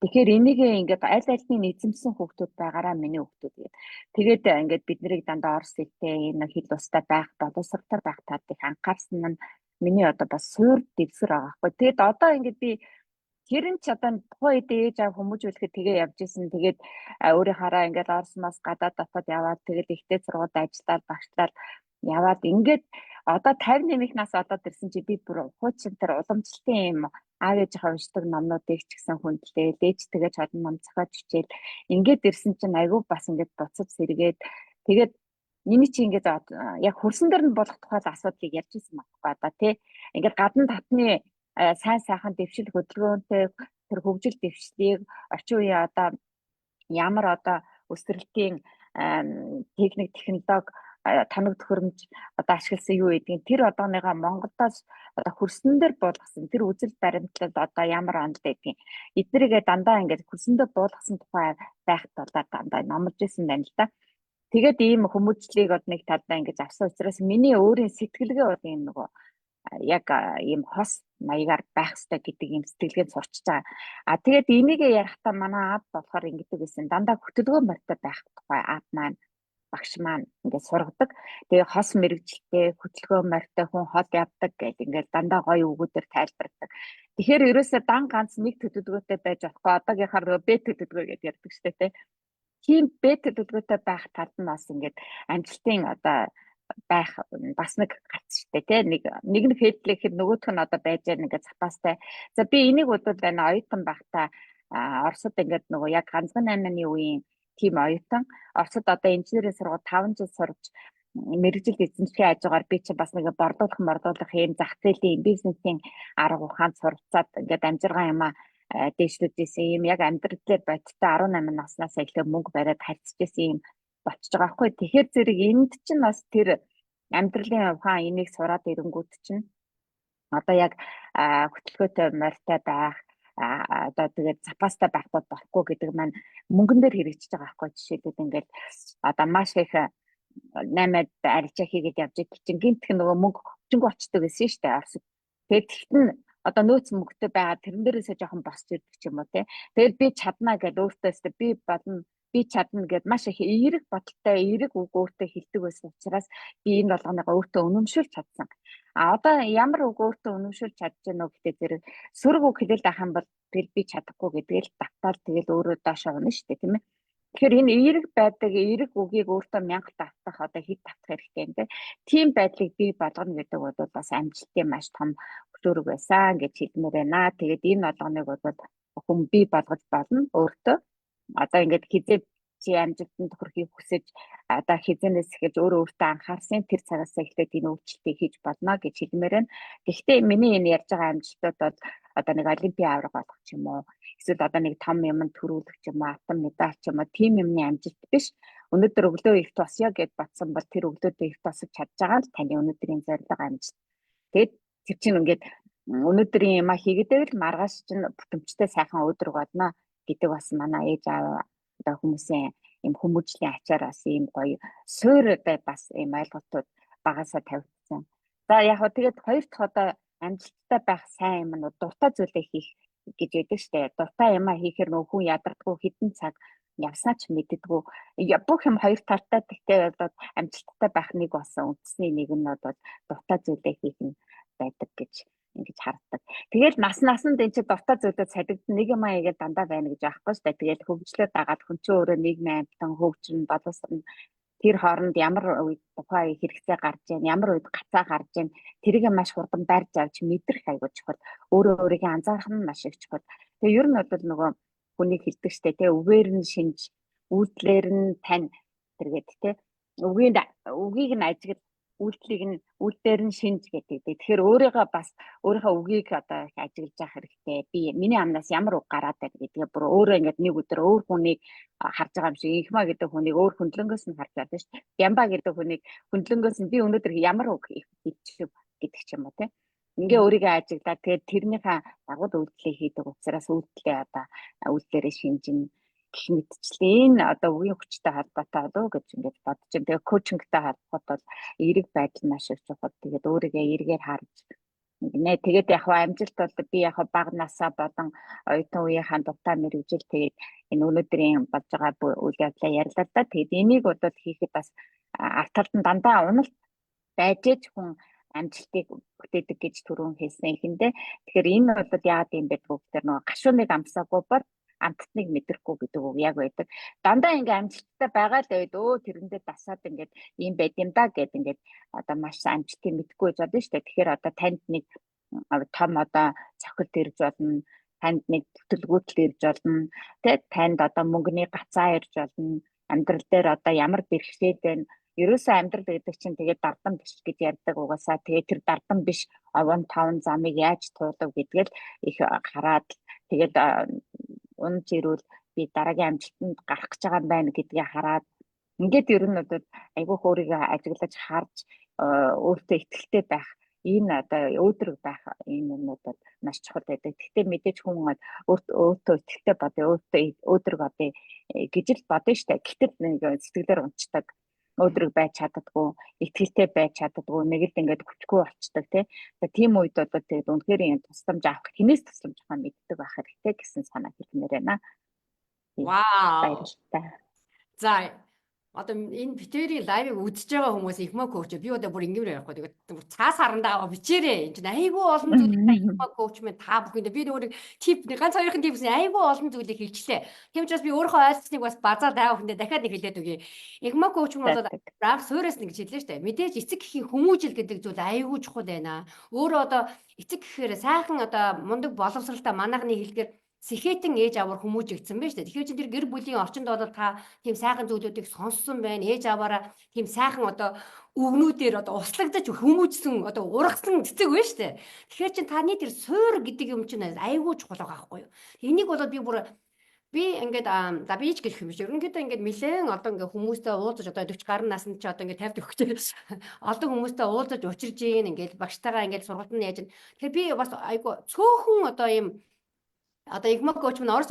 Тэгэхээр энийгээ ингээд аль альны эзэмсэн хүүхдүүд байгаараа миний хүүхдүүд гээд. Тэгээд ингээд бид нарыг дандаа орос хэлтэй, энэ хэл устай байх, боловсролтой байх талыг анхаарсан нь миний одоо бас суур дэвсгэр байгаа байхгүй. Тэгээд одоо ингээд би тэр нь ч одоо тухайн үед ээж аав хүмүүжүүлэхэд тэгээ явж исэн. Тэгээд өөрийнхаараа ингээд Орос мас гадаад дотоод яваад, тэгээд ихтэй сургуульд ажиллаад, багшлаад яваад, ингээд одоо 50 нэмэх нас одоод ирсэн чи би бүр хуучин тэр уламжлалтын юм аав ээжийнхээ уншдаг номнуудыг ч гэсэн хүндлээл, ээж тэгээ чадан ном зохиож хичээл ингээд ирсэн чинь айгүй бас ингээд буцаж сэргээд, тэгээд миний чи ингээд яг хөрсөн дээр нь болох тухай асуудлыг ярьж ирсэн байхгүй одоо тий. Ингээд гадна татны сайн сайхан дэвшил хөдөлгөөнтэй тэр хөгжил дэвшлийг, орчин үеийн одоо ямар одоо өсрэлтийн техник, технологи, тоног төхөөрөмж одоо ашигласан юу гэдгийг тэр одооныгоо Монголоос одоо хөрсөн дээр буулгасан тэр үзэл баримтлал одоо ямар онол байдгийг эднэрийгээ дандаа ингээд хөрсөн дээр буулгасан тухай байх талаар дандаа номлож исэн байна л да. Тэгээд ийм хүмүүжлийг од нэг талдаа ингэж авсан учраас миний өөрийн сэтгэлгээ бол ийм нөгөө яг ийм хос маягаар байх ёстой гэдэг юм сэтгэлгээнд сурчиж байгаа. А тэгээд энийг ярихдаа манай аав болохоор ингэдэг байсан. Дандаа хөтөлбөр морьтой байх тухай аав маань, багш маань ингээд сургадаг. Тэгээ хос мэрэгжилтэй, хөтөлбөр морьтой хүн хол явдаг гэх ингээд дандаа гоё үгүүдээр тайлбарладаг. Тэгэхээр ерөөсөө дан ганц нэг төлөвлөгөөтэй байж болохгүй. Одоогийнхаар нөгөө Б төлөвлөгөө гэдээ ярьдаг шүү дээ, тэ. Тийм Б төлөвлөгөөтэй байх талд нь бас ингээд амжилтын одоо байх бас нэг гарц шүү дээ, тэ. Нэг нэг нь fail лэхэд нөгөөх нь одоо байж байгаа ингээд запастай. За, би энийг бодвол байна, оюутан байхдаа Оросод ингээд нөгөө яг ганцхан 8-ны үеийн тийм оюутан Оросод одоо инженерийн сургууль 5 жил сурч, мэргэжил эзэмшихийн хажуугаар би чи бас нэг борлуулах юм зах зээлийн бизнесийн арга ухаанд суралцаад ингээд амжиргаан юмаа дээшлүүлж исэн юм, яг амьдрал дээр бодиттой 18 наснаас эхлээ мөнгө бариад харьцаж исэн юм болчихж байгаа байхгүй. Тэгэхээр зэрэг энд чинь бас тэр амьдралын ухаан энийг сураад ирэнгүүт чинь одоо яг хөтөлбөртэй морьтой байх, одоо тэгээд запастай байхгүй болохгүй гэдэг маань мөнгөн дээр хэрэгжиж байгаа байхгүй. Жишээлбэл, ингээд одоо маш их 8-ад арилжаа хийгээд явж идэл чинь гинтх нөгөө мөнгө хүчингү очдөг гэсэн шүү дээ Оросд. Тэгээд тэгтэн одоо нөөц мөнгөтэй байгаа, тэрэн дээрээсээ жоохон босч ирдэг ч юм уу, те. Тэгэл би чадна гэдээ өөртөө би болно, би чадна гэд маш их эерэг бодолтой, эерэг үг өөртөө хэлдэг байсан учраас би энэ болгоныгоо өөртөө үнэмшүүлж чадсан. А одоо ямар үг өөртөө үнэмшүүлж чадж гэнэ үү гэдэг зэрэг сөрөг үг хэлээд байх юм бол тэгэл би чадахгүй гэдгээл давтаал тэгэл өөрөө доошоо унаа шүү дээ, тийм ээ. Тэгэхээр энэ эерэг байдаг, эерэг үгийг өөртөө мянга давтах, одоо хэд давтах хэрэгтэй юм те. Тийм байдлыг бий болгоно гэдэг бол бас амжилтын маш том хөтөрөг байсан гэж хэлмээр байна. Тэгээд энэ болгоныг бол хүн бий болгож болно өөртөө. Одоо ингээд хизээ чи амжилтанд хүрэхийг хүсэж, одоо хизэнээс эхэлж өөрөө өөртөө анхаарсан тэр цагаас эхлээд энэ өөрчлөлтийг хийж болно гэж хэлмээр байна. Гэхдээ миний энэ ярьж байгаа амжилтууд бол одоо нэг олимпийн аварга болох ч юм уу, эсвэл одоо нэг том юмд төрүүлэх ч юм уу, алтан медаль ч юм уу, тийм юмны амжилт биш. Өнөөдөр өглөө эрт босъё гэд бодсон бол тэр өглөөдөө эрт босож чадж байгаа л таны өнөөдрийн зорилго, амжилт. Тэгээд тэр чинь ингээд өнөөдрийн юма хийгээд л маргааш чинь бүтэмжтэй сайхан өдөр болно гэдэг бас манай ээж аав одоо хүмүүсийн юм хүмүүжлийн ачаар бас ийм гоё суур одоо бас ийм ойлголтууд багасаа тавигдсан. За, яг хөө тэгээд хоёр дахь одоо амжилттай байх сайн юм нь дуртай зүйлээ хийх гэж байдаг штэ. Дуртай юмаа хийхээр нөх хүн ядардгүй, хэдэн цаг явсаа ч мэддэггүй. Бүх юм хоёр талтай, гэхдээ бол амжилттай байх нэг бас үндэсний нэг нь бол дуртай зүйлээ хийх нь байдаг гэж ингэж хардаг. Тэгэл нас насанд энэ чи дуртай зүйлүүд садигдсан, нэг юм аягаа дандаа байна гэж аахгүй шүү дээ. Тэгэл хөгжлөө дагаад хүн чинь өөрөө нийгмийн амьтан, хөгжин, боловсрон, тэр хооронд ямар үед тухайн хэрэгцээ гарч ийн, ямар үед гацаа гарч ийн, тэрийг маш хурдан барьж авч мэдрэх айгуу чухал. Өөрөө өөрийгөө анзаарах нь маш их чухал. Тэгээ ер нь бол нөгөө хүнийг хэлдэг штэ, тэ, үгээр нь шинж, үйлдэлээр нь тань тэргээд, тэ, үгийг үгийг нь ажигл, үйлдэлийг нь үйлдэлээр нь шинж гэдэг. Тэгэхээр өөрийгөө бас өөрийнхөө үгийг одоо их ажиглаж явах хэрэгтэй. Би миний амнаас ямар үг гараад байна гэдгээ бүр өөрөө ингээд нэг өдөр өөр хүнийг харж байгаа юм шиг, Инхма гэдэг хүнийг өөр хөндлөнгөөс нь харж байгаа шүү дээ. Ямба гэдэг хүнийг хөндлөнгөөс нь би өнөөдөр ямар үг хэлчих гэдэг ч юм уу, те. Ингээ өөрийгөө ажиглаад тэгээд тэрнийхээ дагуу үйлдэлээ хийдэг учраас үйлдэлээ одоо үйлдэлээрээ шинжин гэх мэтчлэн энэ одоо үгийн хүчтэй холбоотой болов гэж ингэж бодож байна. Тэгээ coaching тэй холбоход бол эерэг байдал маш их чухал. Тэгээд өөрийгөө эргээр харж гинэ. Тэгээд яг амжилт бол би яг бага насаа болон оюутан үеийнхаа дуртай мэргэжил, тэгээд энэ өнөөдрийн болж байгаа үйл явдлаа ярьлаа л да. Тэгээд энийг бол хийхэд бас ард талд нь дандаа уналт байж ээж хүн амжилтыг бүтээдэг гэж түрүүн хэлсэн ихэндээ. Тэгэхээр энэ бол яагаад юм бэ гэхээр нөгөө гашууныг амсаагүй бол амттныг мэдрэхгүй гэдэг үг яг байдаг. Дандаа ингээ амжилттай байгаа л байд, өө тэрэндээ дасаад ингээд ийм байд юм да гэд ингээд одоо маш амжилтыг мэдэхгүй байж болно шүү дээ. Тэгэхээр одоо танд нэг том одоо цохилт ирж болно, танд нэг бүтэлгүйтэл ирж болно, тэ, танд одоо мөнгөний гацаа ирж болно, амьдрал дээр одоо ямар бэрхшээл байна. Ерөөсөө амьдрал гэдэг чинь тэгээд дардам биш гэж ярьдаг угаасаа. Тэгээд тэр дардам биш овон таван замыг яаж туулав гэдгээл их хараад, тэгээд унж ирвэл би дараагийн амжилтанд гарах гэж байгаа юм байна гэдгээ хараад, ингээд ер нь бол айгүйх өөрийгөө ажиглаж харж, өөртөө итгэлтэй байх, энэ одоо өөдрөг байх энэ юмнууд бол маш чухал байдаг. Гэхдээ мэдээж хүн өөртөө итгэлтэй бодъё, өөртөө өөдрөг бодъё гэж л бодно штэ. Гэтэл нэг сэтгэлээр унцдаг. Өөдрөг байж чаддаггүй, итгэлтэй байж чаддаггүй, нэг л ингээд хүчгүй болчдөг тий. Тийм үед одоо тэгээд үнэхээр юм тусламж авах, хинээс тусламж авах мэддэг байх хэрэгтэй гэсэн санаа хэлмээр байна. Вау. Баярлалаа. За, одоо энэ бид хоёрын live ыг үзэж байгаа хүмүүс Ихмаа coach, би одоо бүр ингэмээр ярихгүй. Тэгээд бүр цаас харандаа бичээрэй. Энэ чинь айгүй олон зүйлийг Ихмаа coach минь та бүхэнд би нөгөө нэг tip, нэг ганц хоёрын tips, айгүй олон зүйлийг хэлчлээ. Тийм учраас би өөрийнхөө ойлгосныг бас базаа та бүхэндээ дахиад нэг хэлээд өгье. Ихмаа coach маань бол анх суурьаас нэг хэллээ шүү дээ. Мэдээж эцэг эхийн хүмүүжил гэдэг зүйл айгүй чухал байна. Өөрөө одоо эцэг гэхээр сайхан одоо мундаг боловсралтай, манайхны хэлгээр сэхэтэн ээж аваар хүмүүжигдсэн байна шүү дээ. Тэгэхээр чинь тэр гэр бүлийн орчинд бол та тийм сайхан зүйлүүдийг сонссон байна. Ээж аваараа тийм сайхан одоо үгнүүдээр одоо услагдаж хүмүүжсэн, одоо ургасан цэцэг байна шүү дээ. Тэгэхээр чинь таны тэр суур гэдэг юм чинь айгүй чухал байгаа байхгүй юу? Энийг бол би бүр би ингээд за би ч гэх юм биш. Ерөнхийдөө ингээд нэлээд одоо ингээд хүмүүстэй уулзаж, одоо 40 гаруй наснд чи одоо ингээд 50 төгсөж олон хүмүүстэй уулзаж учирж гин, ингээд багштайгаа ингээд сургалтанд яаж. Тэгэхээр би бас айгүй цөөхөн одоо ийм одоо Игмак coach минь Орос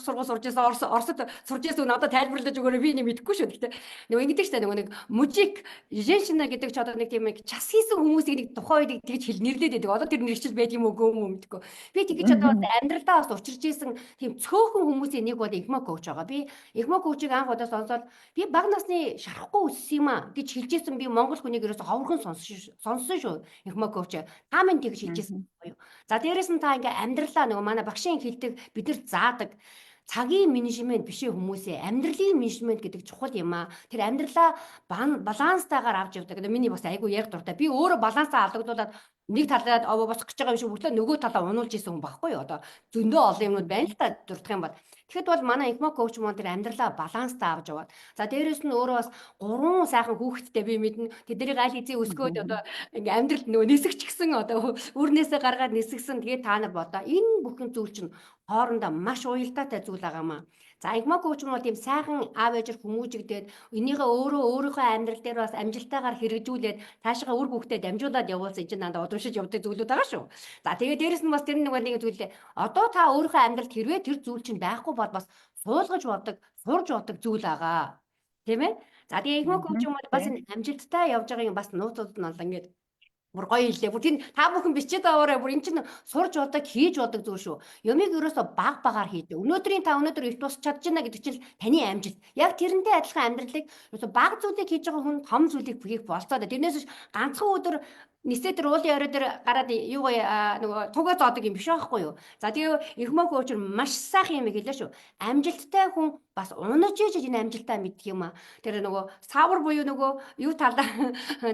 сургууль сурж байсан, Оросд сурж байсан, надад тайлбарлаж өгөөрэй, би нэг мэдэхгүй шүү. Гэхдээ нөгөө ингэдэг штэ, нөгөө нэг мужик женщина гэдэг чи одоо нэг тийм нэг час хийсэн хүмүүсийг нэг тухайн үед тэгж хэл нэрлээд байдаг. Одоо тэр нэрчил байд юм уу, юм уу мэдэхгүй. Би тэгэж одоо амьдралдаа бас учирч исэн тийм цөөхөн хүмүүсийн нэг бол Игмак coach байгаа. Би Игмак coach ийг анх удаа сонсоод би бага насны шарахгүй өссөн юм а гэж хэлжсэн, би монгол хүнийг ерөөсө ховорхон сонссон шүү. Игмак coach та минь тэгж хэлжсэн юу. За, дээрэс нь та ингээ амьдралаа нөгөө манай багшийн хэлдэг, бид нар заадаг цагийн менежмент биш ээ, хүмүүсээ, амьдралын менежмент гэдэг чухал юм аа. Тэр амьдралаа баланстайгаар авч явдаг. Миний бас айгүй ярих дуртай. Би өөрөө балансаа алдагдуулаад нэг талаа босох гэж байгаа юм шиг мөртлөө нөгөө талаа унуулж исэн хүн багхгүй юу? Одоо зөндөө олон юмнууд байна л та дурдах юм бол. Тэгэхэд бол манай Ихмо coach маань тэр амьдралаа баланстай авч яваад. За, дээрэс нь өөрөө бас гурван сайхан хүүхэдтэй би мэднэ. Тэднийг аль хэзээ өсгөөд одоо ингээ амьдралд нөгөө нисгч гисэн, одоо үрнээсээ гаргаад нисгсэн. Тэгээд та нар бодоо, энэ бүхэн зүйл чинь хоорондоо маш уялдаатай зүйл байгаа маа. За, Игма coach бол тийм сайхан аав ээжэр хүмүүжигдээд энийгээ өөрөө өөрийнхөө амьдрал дээр бас амжилттайгаар хэрэгжүүлээд цаашгаа үр хүүхдэд дамжуулаад явуулсан чинь надад удамшиж явдаг зүйлүүд байгаа шүү. За, тэгээд дээрэс нь бас тэр нэг зүйлээ, одоо та өөрийнхөө амьдралд хэрвээ тэр зүйл чинь байхгүй бол бас суулгаж бодог, сурж бодог зүйл байгаа. Тийм ээ? За, тэгээ Игма coach юм бол бас энэ амжилттай явж байгаа юм бас нууцуд нь бол ингээд бүр гоё хэллээ. Бүр тийм та бүхэн бичээд аваарай. Бүр эн чинь сурж бодог, хийж бодог зүйл шүү. Юмыг ерөөсөө баг багаар хийдэг. Өнөөдрийн та өнөөдөр их тусч чадж байна гэдэг чинь таны амжилт. Яг тэрнтэй адилхан амьдралыг ерөөсөө баг зүйлийг хийж байгаа хүн том зүйлийг хийх болцоо. Тэрнээс биш ганцхан өдөр нисээ тэр уулын орой дээр гараад юу нөгөө тугаа зоодог юм биш байхгүй юу? За, тэгээ Ихмок coach маш сайхан юм хэлээ шүү. Амжилттай хүн бас унаж иж энэ амжилтаа мэддэг юм а. Тэр нөгөө савар буюу нөгөө юу талаа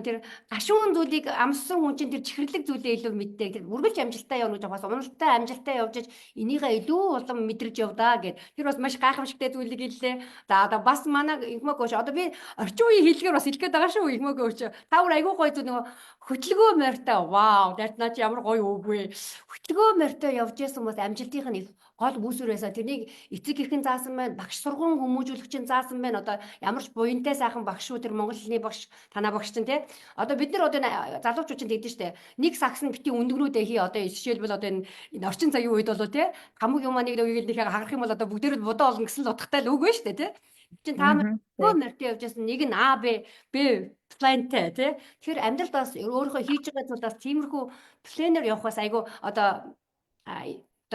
тэр гашуун зүйлийг амссан хүн чинь тэр чихэрлэг зүйлээ илүү мэддэг. Тэр үргэлж амжилттай явна гэж бас уналтай амжилттай явж иж энийгээ илүү улам мэдэрч явдаа гэд. Тэр бас маш гайхамшигтай зүйлийг хэллээ. За, одоо бас манай Ихмок coach, одоо би орчин үеийн хэллэгээр бас хэлэх гээд байгаа шүү, Ихмок coach. Та бүр айгүй гоё зүйл нөгөө хөдөлгөөн морьтой, вау, наа чи ямар гоё үг вэ? Хөдөлгөөн морьтой явж исэн бас амжилтын их гол үүсвэр байсан. Тэрнийг эцэг эхэн заасан байна, багш сургуун хүмүүжүүлэгч заасан байна. Одоо ямар ч буянтай сайхан багш шүү, тэр монгол хэлний багш, танаа багш чинь тий. Одоо бид нар одоо залуучууд чинь тэгдэж штэ. Нэг сагс нь бити өндөгнүүдээ хий, одоо жишээлбэл одоо энэ орчин цагийн үед бол тий, хамаг юм нэг нэг нэг хагарах юм бол одоо бүгдээрээ будаа олно гэсэн л утгатай л үг байна штэ тий. Чин та нар морьтой явж байсан нэг нь А Б Б плантай тий. Тэгэхээр амьдралд бас өөрийнхөө хийж байгаа зүйлээс тиймэрхүү планер явахаас айгу одоо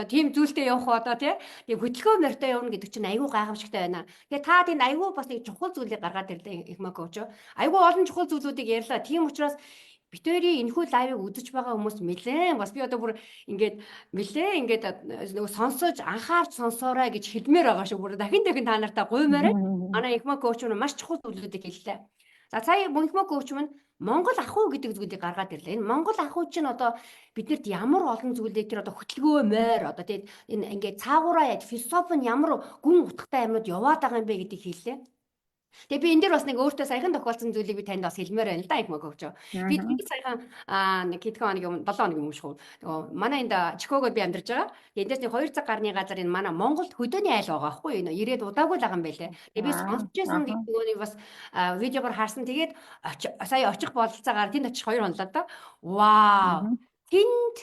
тийм зүйлтэй явах, одоо тий, тийм хөдөлгөөн морьтой явна гэдэг чинь айгүй гайхамшигтай байна. Тэгээ та тийм айгүй бас нэг чухал зүйлийг гаргаад ирлээ, Ихмак coach. Айгүй олон чухал зүйлүүдийг ярьлаа. Тийм учраас бид хоёрын энэхүү live ыг үзэж байгаа хүмүүс нэлээд бас би одоо бүр ингээд нэлээд ингээд нөгөө сонсож, анхаарч сонсоорой гэж хэлмээр байгаа шүү. Бүр дахин дахин та нартай гуймаар. Манай Ихмак coach нь маш чухал зүйлүүдийг хэллээ. За, сая Ихмак coach минь Монгол ахуй гэдэг зүйлийг гаргаад ирлээ. Энэ Монгол ахуй чинь одоо биднэрт ямар олон зүйлийг, тэр одоо хөдөлгөөн морь, одоо тэгээд энэ ингээд цаагаараа яаж философи нь ямар гүн утгатай юмнууд яваад байгаа юм бэ гэдгийг хэллээ. Тэгээ би энэ дээр бас нэг өөртөө саяхан тохиолдсон зүйлийг би танд бас хэлмээр байна л да, их мөгөөч. Би нэг саяхан нэг хэдхэн хоног юм, 7 хоног юм шиг. Нөгөө манай энд Чикагод би амьдарч байгаа. Тэгээ эндээс нэг 2 цаг гарны газар энэ манай Монголд хөдөөний айл байгаа байхгүй юу? Ирээд удаагүй л байгаа юм байлээ. Тэгээ би сонсч байсан, нөгөө нэг бас видеогоор харсан. Тэгээд сая очих бололцоогаар тэнд очих 2 хонолоо да. Вау. Тэнд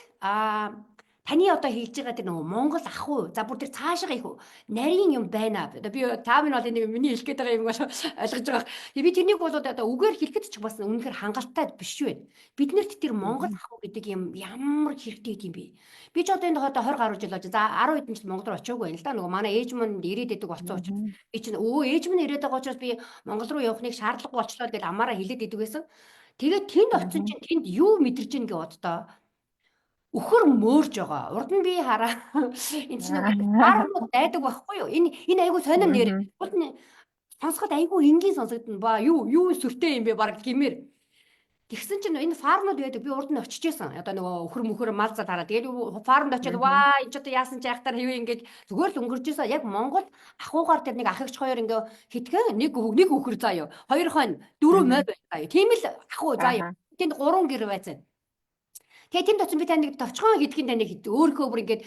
Таны одоо хэлж байгаа тэр нөгөө Монгол ах уу? За бүр тэр цаашаа их нарийн юм байна. Одоо би та минь бол энийг миний хэлэх гээд байгаа юм бол ойлгож байгаа. Би тэрнийг бол одоо үгээр хэлэхэд ч бас үнэхээр хангалттай биш байна. Биднэрт тэр Монгол ах уу гэдэг юм ямар хэрэгтэй юм бэ? Би ч одоо энэ одоо 20 гаруй жил болж за 10 хэдэн жил Монгол руу очиагүй байна л да. Нөгөө манай ээж минь ирээд идэг болсон учраас би чинь ээж минь ирээд байгаа учраас би Монгол руу явахныг шаардлагагүй болчлоо гэж амаараа хэлээд идэг байсан. Тэгээд тэнд очисон чинь тэнд юу мэдэрч ийн гэж боддоо өхөр мөөрж байгаа. Урд нь би хараа. Энэ чинь фармууд дайдаг байхгүй юу? Энэ айгүй сонин нэр. Урд нь сонсоход айгүй энгийн сонсогдно. Ба юу юу сүртэй юм бэ баг гэмээр. Тэгсэн чинь энэ фармууд байдаг. Би урд нь очиж исэн. Одоо нөгөө өхөр мөхөр мал зал хараа. Тэгээд фармд очиод ваа энэ ч одоо яасан ч яхтар хэвээ ингээд зүгээр л өнгөрч исэн. Яг Монгол ахуйгаар тэр нэг ах эгч хоёр ингээ хитгэн нэг нэг өхөр заа юу. Хоёр хонь дөрөв морь байна заа юу. Тийм л ахуй заа юу. Тэнд гурван гэр байцаа. Тэгээ тэнд очсон би тань нэг товчхон хэдхэн таныг өөрийнхөө бүр ингээд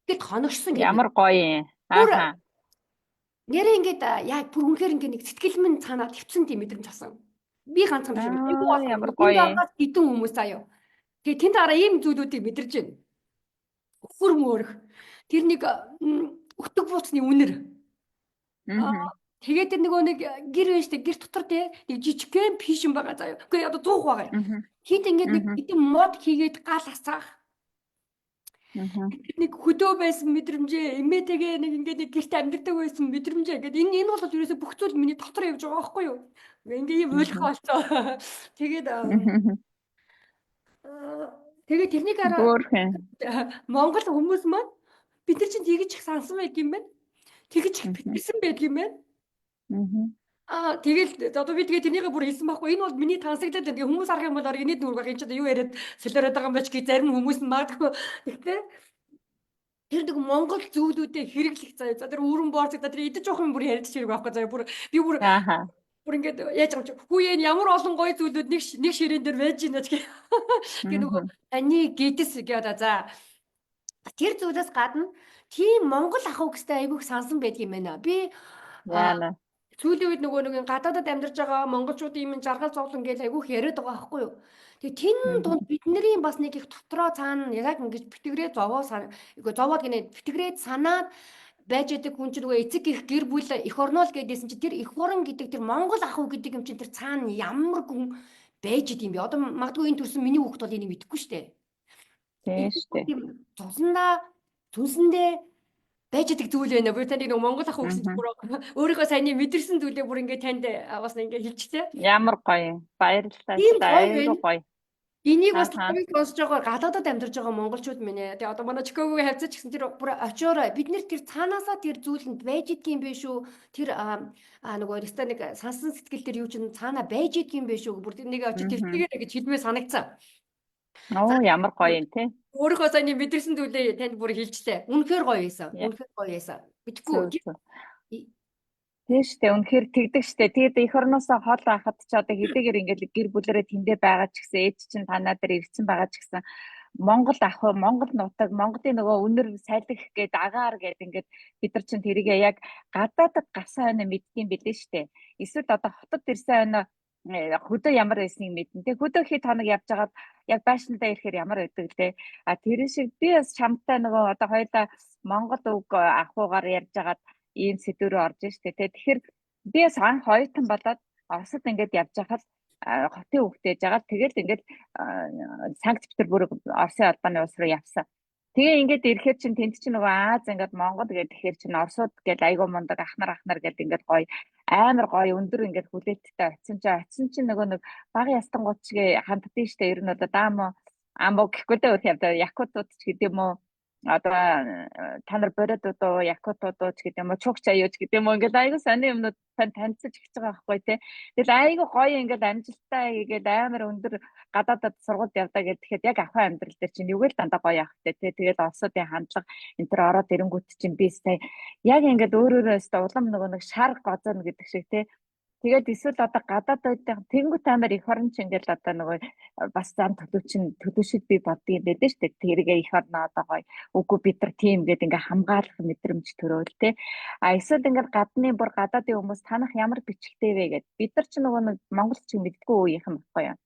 тэгэд хоногшсон гэдэг. Ямар гоё юм. Аа. Нэрээ ингээд яг бүр үнэхээр ингээд нэг сэтгэл минь цаанаа твцэн тийм мэдрэмж авсан. Би ганцхан биш. Айгуу ямар гоё юм. Хэдэн хүмүүс заяа. Тэгээ тэнд араа ийм зүйлүүдийг мэдэрч байна. Өхөр мөөрөх. Тэр нэг өтөг бууцны үнэр. Тэгээд тэр нөгөө нэг гэр байна штэ гэр дотор те нэг жижигхэн пишэн байгаа заяа. Үгүй одоо 100 байгаа. Тэнд ингээд нэг хэдэн мод хийгээд гал асаах. Тэр нэг хөдөө байсан мэдрэмжээ, эмээтэйгээ нэг ингээд нэг гэрт амьдардаг байсан мэдрэмжээ ингээд энэ бол ерөөсө бүх зүйл миний дотор явж байгаа байхгүй юу? Ингээ ийм ойлгох болцоо. Тэгээд тэгээд тэрнийг араа Монгол хүмүүс маань бид нар чинь тэгж их сансан байг юм байна. Тэгж их битэрсэн байдаг юм байна. Аа тэгэл одоо би тэгээ тэрнийгээ бүр хэлсэн байхгүй энэ бол миний тансаглал тэгээ хүмүүс харах юм бол инээд нүрг байх энэ ч одоо юу яриад солиороод байгаа юм бэ ч гэж зарим хүмүүс нь магадгүй тэгтээ тэр нэг Монгол зүйлүүдээ хэрэглэх заяа за тэр өрөн боорц за тэр идэж явах юм бүр яриад чирэг байхгүй заяа бүр би бүр бүр ингээд яаж юм чи хүү энэ ямар олон гоё зүйлүүд нэг нэг ширээн дээр байж гинэ гэх. Тэгээ нөгөө таны гэдэс гэдэг за тэр зүйлээс гадна тийм Монгол ах угстай айгүйх сансан байдаг юм байна. Би Яана. Сүүлийн үед нөгөө нэг гадаадад амьдарч байгаа монголчуудын юм жаргал зовлон гэж айгүйх яриад байгаа байхгүй юу. Тэгээ тэн дунд бидний бас нэг их дотроо цаана яг ингэж битгрээ зовоо зовоод гинэ битгрээд санаад байж байгаа хүн чинь нөгөө эцэг их гэр бүл эх орноо л гэдээсэн чи тэр эх орон гэдэг тэр монгол ах уу гэдэг юм чинь тэр цаана ямар гүн байж идэм бэ? Одоо магадгүй энэ төрсэн миний хүүхэд бол энийг мэдэхгүй шүү дээ. Тийм шүү дээ. Цусндаа сүнсэндээ байж идэг зүйл байна. Би танд нэг Монгол ах уу гэсэн чинь бүр өөрийнхөө саяны мэдэрсэн зүйлээ бүр ингээд танд бас ингээд хэлчихлээ. Ямар гоё. Баярлалаа. Айгүй гоё. Энийг бас тавыг сонсож байгаа гадаадад амьдарч байгаа монголчууд минь ээ. Тэгээ одоо манай Чикагогийн хавцаж гэсэн тэр бүр очиорой. Бид нэр тэр цаанаасаа тэр зүйлэнд байж идэгин биш үү? Тэр нөгөө өстой нэг сансан сэтгэл тэр юу чинь цаанаа байж идэгин биш үү? Бүр нэг очиж тэртэйгээр гэж хэлмээр санагцсан. Оо ямар гоё юм те. Өөрийнхөө саяны мэдэрсэн зүйлээ танд бүр хэлжлээ. Үнэхээр гоё байсан. Үнэхээр гоё байсан. Мэдгүй. Тийм шүү дээ. Үнэхээр тэгдэг шүү дээ. Тэгээд эх орноосоо хол байхад ч одоо хэдийгээр ингээд гэр бүлэрээ тэндээ байгаа ч гэсэн ээж чинь танаа дээр ирсэн байгаа ч гэсэн Монгол ах уу, Монгол нутаг, Монголын нөгөө үнэр салхи гээд агаар гээд ингээд бид нар чинь тэрийг яг гадаадад гарсан хойно мэддэм билээ шүү дээ. Эсвэл одоо хотод ирсэн хойно хөдөө ямар байсныг мэднэ. Тэг хөдөө хэд хоног явж байгаад яг байшиндаа ирэхээр ямар байдаг лээ. А тэр шиг би бас чамтай нөгөө одоо хоёлаа Монгол үг ахуйгаар ярьж байгаад ийм сэдвээр орж штэ тэ. Тэгэхээр би бас анх оюутан болоод Оросд ингээд явж байхад хотын хүүхдээ жагаад тэгэл ингээд Санкт Петербург Оросын албаны улс руу явсан. Тэгээ ингээд ирэхээр чинь тэнд чинь нөгөө Аз ингээд Монгол гэдэг тэгэхээр чинь Оросууд гээд айгуу мундаг ахнар ахнар гээд ингээд гоё амар гоё өндөр ингээд хүлээлттэй очисон чинь нөгөө нэг бага ястангууд чигээ ханддیں штэ. Ер нь одоо даамуу амбо гэхгүй дээ өөр явдаа якутууд ч гэдэг юм уу одоо та нар бородууд уу якутууд уу ч гэдэг юм уу чугч аюу ч гэдэг юм уу ингээд айгуу сони юмнууд тань танилцаж эхэлж байгаа байхгүй тий. Тэгэл айгуу гоё ингээд амжилттай хийгээд амар өндөр гадаадад сургуульд явдаа гэхэд яг ахуй амьдрал дээр чинь юу л дандаа гоё явах тий. Тэгэл улсуудын хандлага энэ төр ороод ирэнгүүт чинь би сая яг ингээд өөр өөрөөсөө улам нөгөө нэг шар гозоно гэдэг шиг тий. Тэгээд эсвэл одоо гадаад байдаг тэнгуут амар эх орон ч ингээл одоо нөгөө бас зам төлөвчин төлөвшөд би боддог юм байлээ шүү дээ. Тэргээ эх орноо одоо гоё. Үгүй бид нар тийм гээд ингээ хамгаалах мэдрэмж төрөөл те. А эсвэл ингээд гадны бүр гадаадын хүмүүс танах ямар бичгтэй вэ гэд бид нар ч нөгөө нэг монгол ч мэддэггүй үеийнхэн баггүй юу.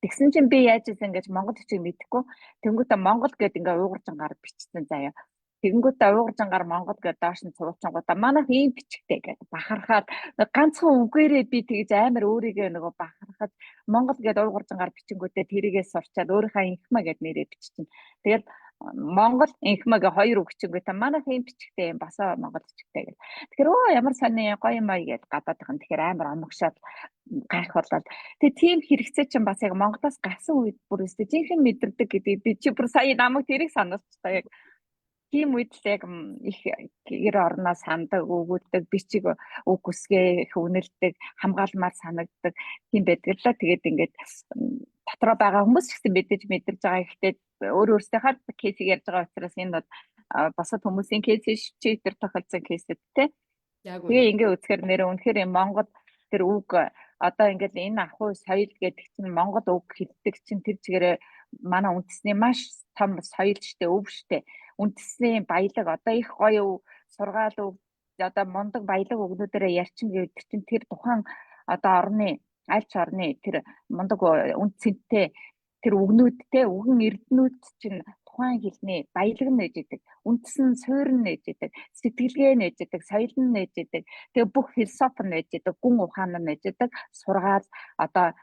Тэгсэн чинь би яаж ийсэн гэж Монгол бичиг мэдэхгүй. Тэнгүүтээ Монгол гэд ингээ уугаржангаар бичсэн заяа. Тэгэнгүүтээ уугаржангаар Монгол гэд доош нь цувуулчингуудаа манайх ийм бичгтэй гэд бахархаад ганцхан үгээрээ би тэгж амар өөрийгөө нөгөө бахархаж Монгол гэд уугаржангаар бичингүүтээ тэрийгээ сурчаад өөрийнхөө инхмаа гэд нэрээ биччихнэ. Тэгээд Монгол инхмаа гэ хоёр үг чингүүтээ манайх ийм бичгтэй юм басаа Монгол бичгтэй гэл. Тэгэхээр өө ямар сони гоё юм аа гэд гадаадхан тэгэхээр амар омогшоод гайх болоод тэгээ тийм хэрэгцээ чинь бас яг Монголоос гарсан үед бүр өстэй жинхэнэ мэдэрдэг гэдэг би чи бүр сая намайг тэрийг сануулчихлаа яг тийм үед л яг их гэр орноо сандаг, өгүүлдэг, бичиг үг үсгээ их үнэлдэг, хамгаалмаар санагддаг тийм байдаг л да. Тэгээд ингээд дотроо байгаа хүмүүс ч гэсэн мэдээж мэдэрж байгаа. Гэхдээ өөр өөрсдийнхөө case ийг ярьж байгаа учраас энэ бол бусад хүмүүсийн case чи тэр тохиолдсон case үүд те. Тэгээ ингээ үзэхээр нэр үнэхээр юм Монгол тэр үг одоо ингээд энэ ахуй соёл гэдэг чинь Монгол үг хэлдэг чинь тэр чигээрээ манай үндэсний маш том соёл штэ, өв штэ. Үндэсний баялаг одоо их гоё сургаал үг одоо мундаг баялаг үгнүүдээрээ ярьчин гэдэг чинь тэр тухайн одоо орны аль ч орны тэр мундаг үнд цэнтэй тэр үгнүүдтэй үгэн эрдэнүүд чинь тухайн хэлний баялаг нь нээж идэг, үндэс нь суур нь нээж идэг, сэтгэлгээ нээж идэг, соёл нь нээж идэг, тэгээ бүх философи нь нээж идэг, гүн ухаан нь нээж идэг, сургаал одоо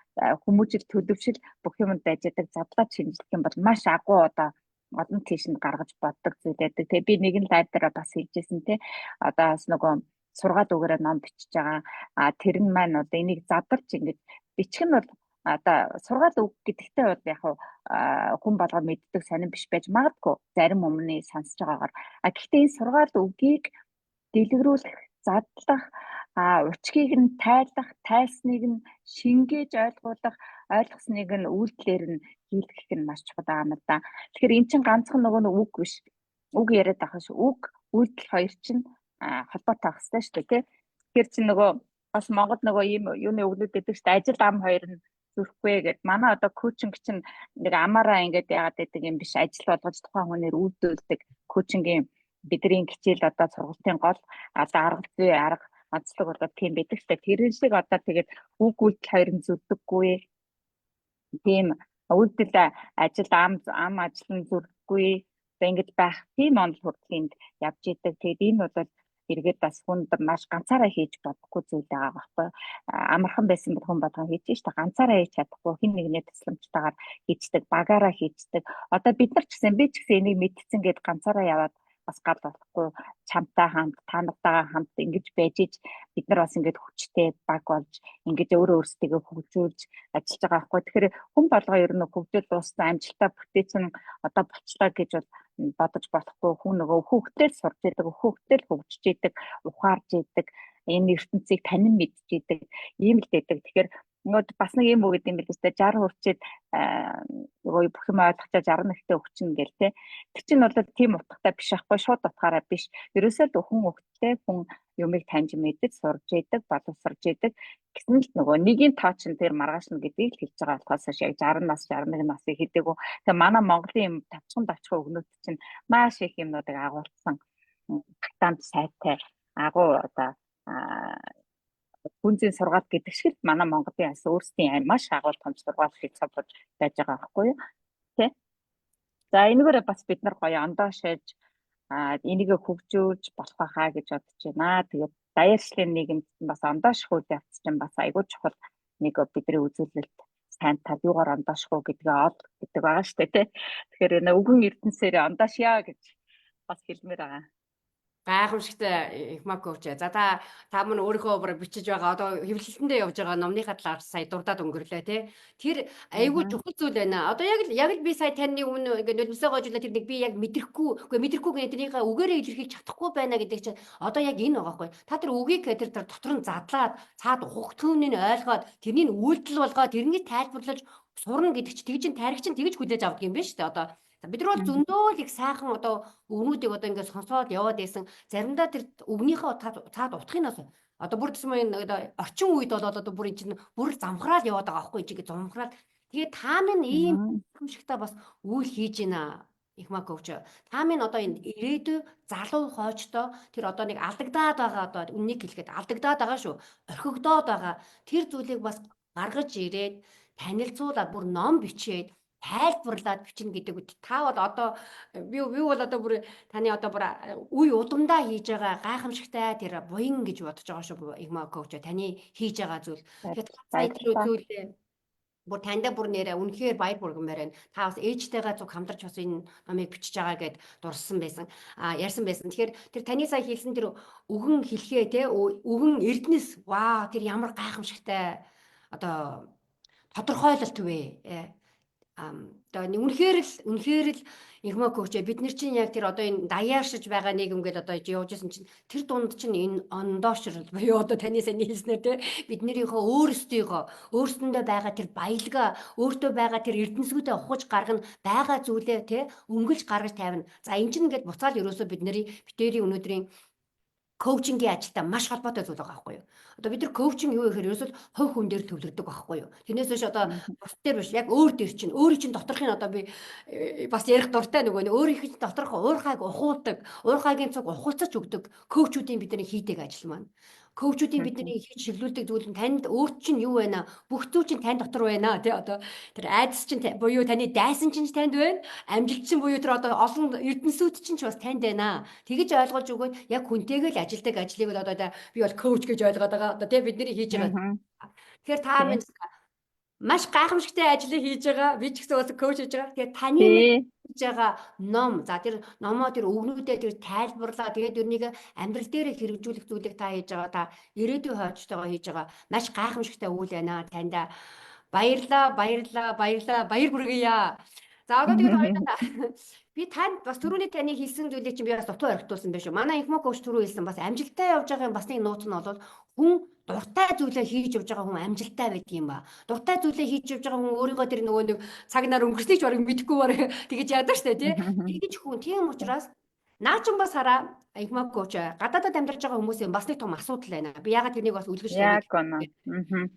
хүмүүжил төлөвшил бүх юмд байж идэг, задлаад шинжлэх юм бол маш агуу одоо олон тийш нь гаргаж боддог зүйл байдаг. Тэгээ би нэгэн live дээр бас хэлжсэн те. Одоо бас нөгөө сургаал үгээрээ ном бичиж байгаа. А тэр нь маань одоо энийг задарч ингэж бичих нь бол одоо сургаал үг гэдэгтээ бол яг хүн болго мэддэг сонин биш байж магадгүй зарим өмнө сонсож байгаагаар. А гэхдээ энэ сургаал үгийг дэлгэрүүлэх, задлах, учгийг нь тайлах, тайлсныг нь шингээж ойлгуулах, ойлгосныг нь үйлдэлээр нь хийлгэх нь маш чухал байгаа юм л да. Тэгэхээр эн чинь ганцхан нөгөө нэг үг биш. Үг яриад байх ш. Үг, үйлдэл хоёр чинь холбоотой байх хэрэгтэй шүү дээ, тий. Тэгэхээр чинь нөгөө бас Монгол нөгөө ийм юуны үгнүүд байдаг шүү дээ. Ажил ам хоёр нь зүрхгүй гэд. Манай одоо coaching чинь нэг амаараа ингээд яагаад байдаг юм биш. Ажил болгож тухайн хүнээр үйлдүүлдэг coaching ийн бидний хичээл одоо сургалтын гол одоо арга зүй арга онцлог болоод тийм байдаг шүү дээ. Тэр шиг одоо тэгээд үг үйлдэл хоёр нь зүрдэггүй. Тийм үйлдэл ажил ам ам ажил нь зүрдэггүй. Одоо ингэж байх тийм онол хүртэл энд явж идэг. Тэгээд энэ бол эргээд бас хүнд маш ганцаараа хийж бодохгүй зүйл байгаа байхгүй. Амархан байсан бол хүн болгон хийж штэ, ганцаараа хийж чадахгүй хэн нэгний тусламжтайгаар хийждэг, багаараа хийждэг. Одоо бид нар ч гэсэн би ч гэсэн энийг мэдсэн гэд ганцаараа яваад бас гал болохгүй, чамтай хамт, та нартайгаа хамт ингэж байж ич бид нар бас ингэж хүчтэй баг болж ингэж өөрөө өөрсдийгөө хөгжүүлж ажиллаж байгаа байхгүй. Тэгэхээр хүн болгоо ер нь хөгжил дууссан, амжилтаа бүтээсэн одоо болчлаа гэж бол бодож болохгүй. Хүн нөгөө хөвгтэл сурж идэг, хөвгтэл хөгжиж идэг, ухаарж идэг, энэ ертөнцийг танин мэдж идэг, ийм л байдаг. Тэгэхээр нөгөө бас нэг юм үг гэдэг юм байл л дээ, 60 хүрчээд нөгөө бүх юм ойлгочоо 61-тэй өвчин гэл те. Тэр чинь бол тийм утгатай биш байхгүй, шууд утгаараа биш. Ерөөсөө л хүн өвчтэй хүн юмыг таньж мэдэж сурж идэг, боловсрж идэг гэсэн л нөгөө нэгийн тоо чинь тэр маргааш нь гэдгийг л хэлж байгаа болохоос яг 60 нас 61 насыг хэдэггүй. Тэгээ манай Монголын юм тавчхан давчхан өгнүүд чинь маш их юмнуудыг агуулсан гатаанд сайтай агуу одоо гүнзгий сургаал гэдэг шиг л манай Монголын бас өөрсдийн маш агуу том сургаал философи байж байгаа байхгүй юу? Тэ? За энэгээр бас бид нар гоё ондоо шээж энийг хөгжүүлж болох байхаа гэж бодож байна. Тэгээд даяаршлын нийгэмд бас ондооших үйл явц чинь бас айгүй чухал нэг бидний үзүүлэлт сайн тал юугаар ондооших уу гэдгээ ол гэдэг байгаа шүү дээ, тэ. Тэгэхээр энэ үгэн эрдэнсээр ондоошъя гэж бас хэлмээр байгаа. Гайхамшигтай их коуч. За та мөн өөрийнхөө бүр бичиж байгаа одоо хэвлэлтэндээ явж байгаа номныхаа талаар сая дурдаад өнгөрлөө тий. Тэр айгүй чухал зүйл байна. Одоо яг л би сая таны өмнө ингээд нулимсаа гожуулаа, тэр нэг би яг мэдрэхгүй, үгүй мэдрэхгүй гэнэ тэрийнхээ үгээрээ илэрхийлж чадахгүй байна гэдэг чинь одоо яг энэ байгаа байхгүй. Та тэр үгийг тэр дотор нь задлаад цаад ухагтхүүнийг ойлгоод тэрнийг үйлдэл болгоод тэрнийг тайлбарлаж сурна гэдэг чинь тэгж тарих чинь тэгж хүлээж авдаг юм байна шүү дээ. Одоо бид нар бол зөндөө л их сайхан одоо өгнүүдийг одоо ингээд сонсоод яваад байсан. Заримдаа тэр өгнийхөө цаад утгыг одоо бүр төсмөө энэ орчин үед бол одоо бүр эн чинь бүр замхраал яваад байгаа байхгүй чигээ замхраал. Тэгээ та минь ийм гайхамшигтай бас үйл хийж байна. Ихма коуч. Та минь одоо энэ ирээдүй залуу хоочтой тэр одоо нэг алдагдаад байгаа, одоо үннийг хэлэхэд алдагдаад байгаа шүү. Орхигдоод байгаа тэр зүйлийг бас гаргаж ирээд танилцуулаад, бүр ном бичээд, тайлбарлаад бичнэ гэдэг үг. Та бол одоо би бол одоо бүр таны одоо бүр үе удамдаа хийж байгаа гайхамшигтай тэр буян гэж бодож байгаа шүү, Энхмаа coach, таны хийж байгаа зүйл. Тэгэхээр сая тэр зүйлээ бүр таньда бүр нэрэ үнэхээр баяр бүргэмээр байна. Та бас ээжтэйгээ зүг хамтарч бас энэ номыг бичиж байгаа гэд дурссан байсан. Ярьсан байсан. Тэгэхээр тэр таны сая хэлсэн тэр үгэн хэлхээ, те, үгэн эрдэнэс, вау, тэр ямар гайхамшигтай одоо тодорхойлолт вэ? Одоо үнэхээр л Энхмаа coach, бид нар чинь яг тэр одоо энэ даяаршиж байгаа нийгэм гээд одоо явж исэн чинь тэр дунд чинь энэ ондоошрол буюу одоо таны сайн хэлснээр, те, биднэрийнхөө өөрсдийгөө, өөрсдөндөө байгаа тэр баялгаа, өөртөө байгаа тэр эрдэнэсгүүдээ ухаж гаргана, байгаа зүйлээ, те, өнгөлж гаргаж тавина. За, энэ чинь ингээд буцаал ерөөсөө бидний битэрийн өнөөдрийн coaching ийн ажилтай маш холбоотой зүйл байгаа байхгүй юу? Одоо бид нар coaching юу гэхээр ерөөсөө хувь хүн дээр төвлөрдөг байхгүй юу? Тэрнээс биш одоо бусд дээр биш, яг өөр дээр чинь, өөрийн чинь доторхын одоо би бас ярих дуртай нөгөө нэг өөрийнх нь доторх уурхайг ухуулдаг, уурхайгийн цуг ухуулцаж өгдөг coach үүдийн бидний хийдэг ажил маань. Coach үүдийн бидний хийж чиглүүлдэг зүйл нь танд өөрт чинь юу байна? Бүх зүйл чинь тань дотор байна, тий, одоо тэр айдас чинь буюу таны дайсан чинь танд байна. Амжилт чинь буюу тэр одоо олон эрдэнэсүүд чинь ч бас танд байна. Тэгэж ойлгож өгөөд яг хүнтэйгээ л ажилдаг ажлыг бол одоо би бол coach гэж ойлгоод байгаа. Одоо, тий, бидний хийж байгаа. Тэгэхээр та минь маш гайхамшигтай ажлыг хийж байгаа. Би ч гэсэн бас coach хийж байгаа. Тэгэхээр таны хийж байгаа ном, за, тэр номоо, тэр үгнүүдээ тэр тайлбарлаа. Тэгээд тэрнийг амьдрал дээр хэрэгжүүлэх зүйлийг та хийж байгаа. Та ирээдүйн хойчтойгоо хийж байгаа маш гайхамшигтай үйл байна. Таньда баярлаа, баярлаа, баярлаа. Баяр хүргэе. За, одоо тэгээд хоёулаа би танд бас түрүүний таны хэлсэн зүйлийг чинь би бас дутуу орхитуулсан байх шүү. Манай Энхмаа coach түрүү хэлсэн, бас амжилттай явж байгаа юм бас нэг нууц нь бол хүн дуртай зүйлээ хийж явж байгаа хүн амжилттай байдаг юм ба. Дуртай зүйлээ хийж явж байгаа хүн өөрийгөө тэр нөгөө нэг цаг нар өнгөрснийг ч бараг мэдэхгүй бараг тэгэж яадаг штэ, тий. Тэгэж хүн, тийм учраас наа чин бас хараа, Энхмаа coach, гадаадад амьдарч байгаа хүмүүсийн бас нэг том асуудал байна. Би ягаад тэрнийг бас үлгэж Яг үнэ. Аа.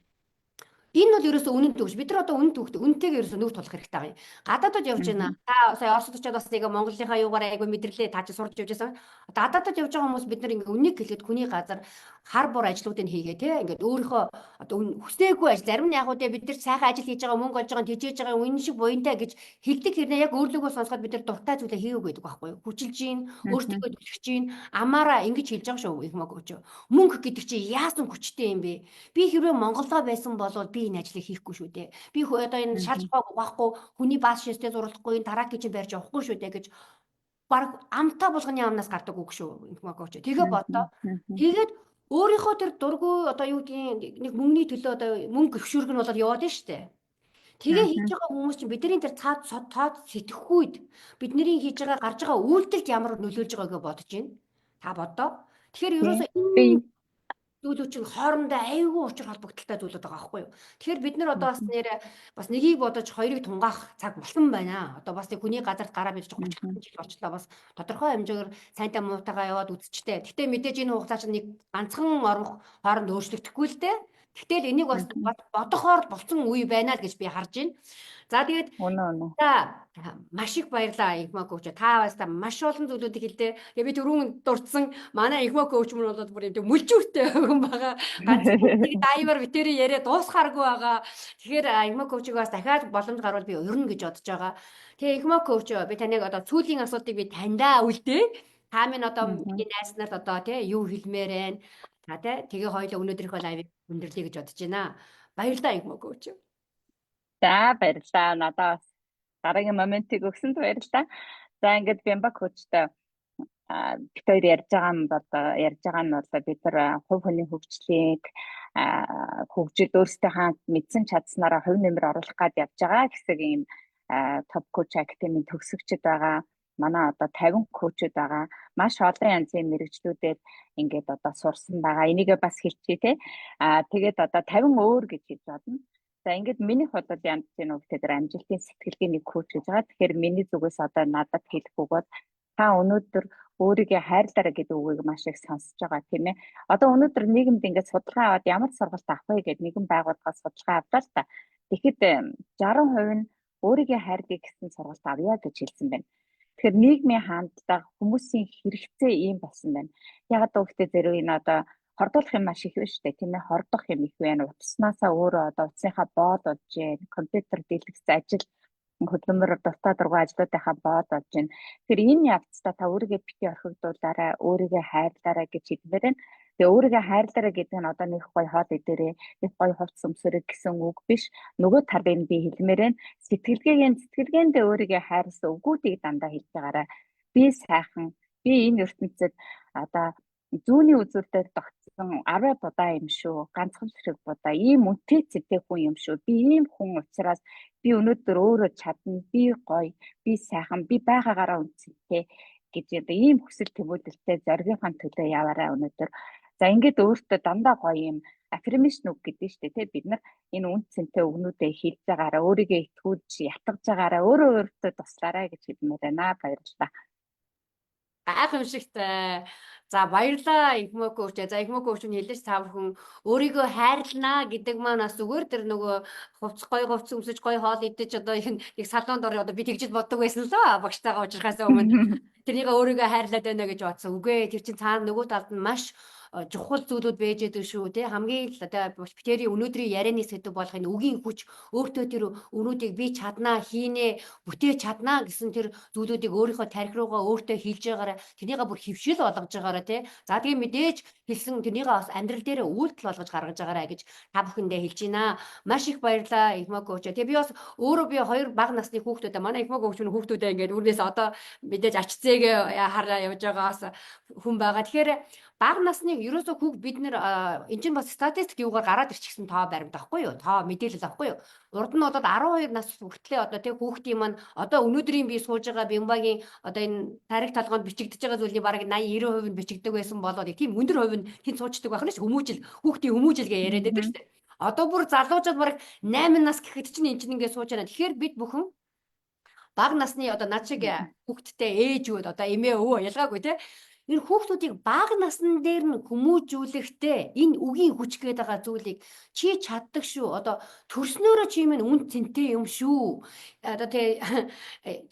Энэ бол ерөөсөө үнэн төгш. Бид нар одоо үнэн төгт үнэнтэйгээ ерөөсөө нүүр тулах хэрэгтэй байгаа юм. Гадаадад явж байна. Та сая Оросд очиод бас нэг Монголынхаа юугаар айгу мэдэрлээ. Та чи сурч явж байсан. Одоо гадаадад явж байгаа хүмүүс бид нар ингээ үнийг хэлэхэд хүний газар хар бор ажлуудыг хийгээ, те, ингээд өөрийнхөө одоо хүсээгүй ажил, зарим нь яг уу, те, бид нар сайхан ажил хийж байгаа, мөнгө олж байгаа, тэжээж байгаа, үнэн шиг буянтай гэж хэлдэг хэрнээ яг өөрлөгөө сонсоход бид нар дуртай зүйлээ хийгээгүй гэдэг байхгүй юу? Хүчилж гин, өөртөө түлхэж гин, амаараа ингэж хэлж байгаа шүү, их маг өчөө. Мөнгө гэдэг чи яасан хүчтэй юм бэ? Би хэрвээ Монголоо байсан бол би энэ ажлыг хийхгүй шүү дээ. Би одоо энэ шал шохойг угаахгүй, хүний баас шээстэй зурлахгүй, энэ тараки чинь барьж явахгүй шүү дээ гэж баг амтаа булганы амнаас гардаг үг шүү, Энхмаа coach. Тэгээ бодоо. Тэгээд өөрийнхөө тэр дургүй одоо юу гэдгийг нэг мөнгөний төлөө одоо мөнгө өвшүүрг нь болоод яваад нь штэ. Тэгээ хийж байгаа хүмүүс чинь бидний тэр цаад тоод сэтгэхүйд бидний хийж байгаа гарч байгаа үйлдэлд ямар нөлөөлж байгааг бодож байна. Та бодоо. Тэгэхээр ерөөсөө энэ зүйлүүд чинь хоорондоо аюулгүй учир холбогдолтой зүйлүүд байгаа байхгүй юу. Тэгэхээр бид нар одоо бас нэр бас нэгийг бодож хоёрыг тунгаах цаг болсон байна. Одоо бас нэг хүний газарт гараа бид 30 жил болчлоо, бас тодорхой хэмжээгээр сайнтай муутайгаа яваад үзчихтэй. Гэхдээ мэдээж энэ хугацаа чинь нэг ганцхан орох хооронд өөрчлөгдөхгүй л дээ. Гэтэл энийг бас бодохоор болсон үе байна л гэж би харж байна. За, тэгээд Үнэ үнэ. за, маш их баярлалаа, Энхмаа coach. Та бас та маш олон зүйлүүдийг хэлдэ. Тэгээ би түрүүн дурдсан манай Энхмаа coach мөн бол бүр юм мүлжүүртэй хүн байгаа. Ганц live аар битэрийн яриа дуусахааргүй байгаа. Тэгэхээр Энхмаа coach ийг бас дахиад боломж гарвал би урина гэж бодож байгаа. Тэгээ, Энхмаа coach, би таныг одоо сүүлийн асуултыг би таньдаа үлдээ. Та минь одоо миний найз нарт одоо, тий, юу хэлмээр байна? За, тий, тэгээ хоёулаа өнөөдрийнхөө live ыг өндөрлөе гэж бодож байна. Баярлалаа, Энхмаа coach. За, баярлалаа. Надаа бас дараагийн момент ыг өгсөнд баярлалаа. За, ингээд Бямба coach тай бид хоёр ярьж байгаа юм бол ярьж байгаа нь бол бид нар хувь хүний хөгжлийг хөгжил өөрсдийнхээ мэдсэн чадсанараа хувь нэмэр оруулах гад явж байгаа хэсэг ийм Top Coach Academy төгсөгчд байгаа. Манай одоо 50 coach ууд байгаа. Маш олон янзын мэргэжлүүдээр ингээд одоо сурсан байгаа. Энийгээ бас хэлчихье, те. Тэгээд одоо 50 өөр гэж хэлж бодно. За, ингээд минийх бол янз бүрийн үг тэр амжилтын сэтгэлгээний coach гэж байгаа. Тэгэхээр миний зүгээс одоо надад хэлэх үг бол та өнөөдөр өөрийгөө хайрлаарай гэдэг үгийг маш их сонсож байгаа, тийм ээ. Одоо өнөөдөр нийгэмд ингээд судалгаа аваад ямар сургалт авах вэ гэдэг нэгэн байгууллагаас судалгаа авлаа л та. Тэгэхэд 60% нь өөрийгөө хайрлая гэсэн сургалт авъя гэж хэлсэн байна. Тэгэхээр нийгмийн хандлага, хүмүүсийн хэрэгцээ ийм болсон байна. Яг гэвэл зэрэг энэ одоо Хордуулах юм маш их байна шүү дээ, тийм ээ. Хордох юм их байна. Утаснаасаа өөрөө одоо утасныхаа боол болж байна. Компьютер, дэлгэц, ажил хөдөлмөр, дуртай дургүй ажлуудынхаа боол болж байна. Тэгэхээр энэ явцдаа та өөрийгөө битгий орхигдуулаарай, өөрийгөө хайрлаарай гэж хэлмээр байна. Тэгээ өөрийгөө хайрлаарай гэдэг нь одоо нэг гоё хоол идээрээ, нэг гоё хувцас өмсөөрэй гэсэн үг биш. Нөгөө талыг би хэлмээр байна. Сэтгэлгээндээ өөрийгөө хайрласан үгүүдийг дандаа хэлж байгаарай. Би сайхан, би энэ ертөнцид одоо зүүнний үзүүр дээр тогтсон арвай будаа юм шүү. Ганцхан зэрэг будаа. Ийм үнэтэй цэнтэй хүн юм шүү. Би ийм хүн учраас би өнөөдөр өөрөө чадна. Би гоё, би сайхан, би байгаагаараа үнэтэй гэж одоо ийм хүсэл тэмүүлэлтэй зоригынхаа төлөө яваарай өнөөдөр. За, ингээд өөртөө дандаа гоё юм affirmation үг гэдэг нь шүү дээ, тий. Бид нар энэ үнэ цэнтэй үгнүүдээ хэлж байгаараа, өөрийгөө итгүүлж ятгаж байгаараа, өөрөө өөртөө туслаарай гэж хэлмээр байна. Баярлалаа. Гайхамшигтай. За, баярлалаа, Энхмөө coach. За, Энхмөө coach нь хэлж, та бүхэн өөрийгөө хайрлнаа гэдэг маань бас зүгээр тэр нөгөө хувцас, гоё хувцас өмсөж, гоё хоол идэж, одоо энэ нэг салонд орё, одоо би тэгж боддог байсан л багштайгаа уулзрахаас өмнө тэрнийг өөрийгөө хайрлаад байна гэж бодсон. Үгүй ээ, тэр чинь цаана нөгөө талд нь маш чухал зүйлүүд байж байдаг шүү, тий. Хамгийн л одоо битэрийн өнөөдрийн ярианы сэдэв болох энэ үгийн хүч, өөртөө тэр үгнүүдийг би чаднаа, хийнэ, бүтээж чаднаа гэсэн тэр зүйлүүдийг өөрийнхөө тархи руугаа өөртөө хэлж байгаараа, тэрнийгээ бүр хэвшил болгож байгаараа, тий. За, тэгээ мэдээж хэлсэн тэрнийгээ бас амьдрал дээр үйлдэл болгож гаргаж байгаарай гэж та бүхэндээ хэлж байна. Маш их баярлалаа, Энхмөө coach. Тэгээ би бас өөрөө би хоёр бага насны хүүхдүүдээ, манай Энхмөө coach нь хүүхдүүдээ ингээд үрнээс одоо мэдээж ач зээгээ хараа явж байгаа бас хүн байгаа. Тэгэхээр бага насны ерөөсөө хүүг бид нэр эн чинь бас статистик юугаар гараад ирчихсэн тоо баримт байхгүй юу? Тоо мэдээлэл байхгүй юу? Урд нь бол 12 нас хүртлээ одоо тэг хүүхдийн маань одоо өнөөдрийн би сууж байгаа Бямбагийн одоо энэ тарих толгойд бичигдэж байгаа зүйлийн бараг 80 90% нь бичигддэг байсан болоод тийм өндөр хувь нь тэнд суучдаг байх нь ш, хүмүүжил, хүүхдийн хүмүүжил гэж яриад байдаг шүү дээ. Одоо бүр залуучууд бараг 8 нас гэхэд чинь эн чинь ингээд сууж байна. Тэгэхээр бид бүхэн бага насны одоо над шиг хүүхэдтэй ээжүүд, одоо эмээ, өвөө ялгаагүй те, энэ хүүхдүүдийг бага насн дээр нь хүмүүжүүлэхдээ энэ үгийн хүч гээд байгаа зүйлийг, чи чаддаг шүү. Одоо төрснөөрөө чи минь үнэ цэнтэй юм шүү. Одоо тэ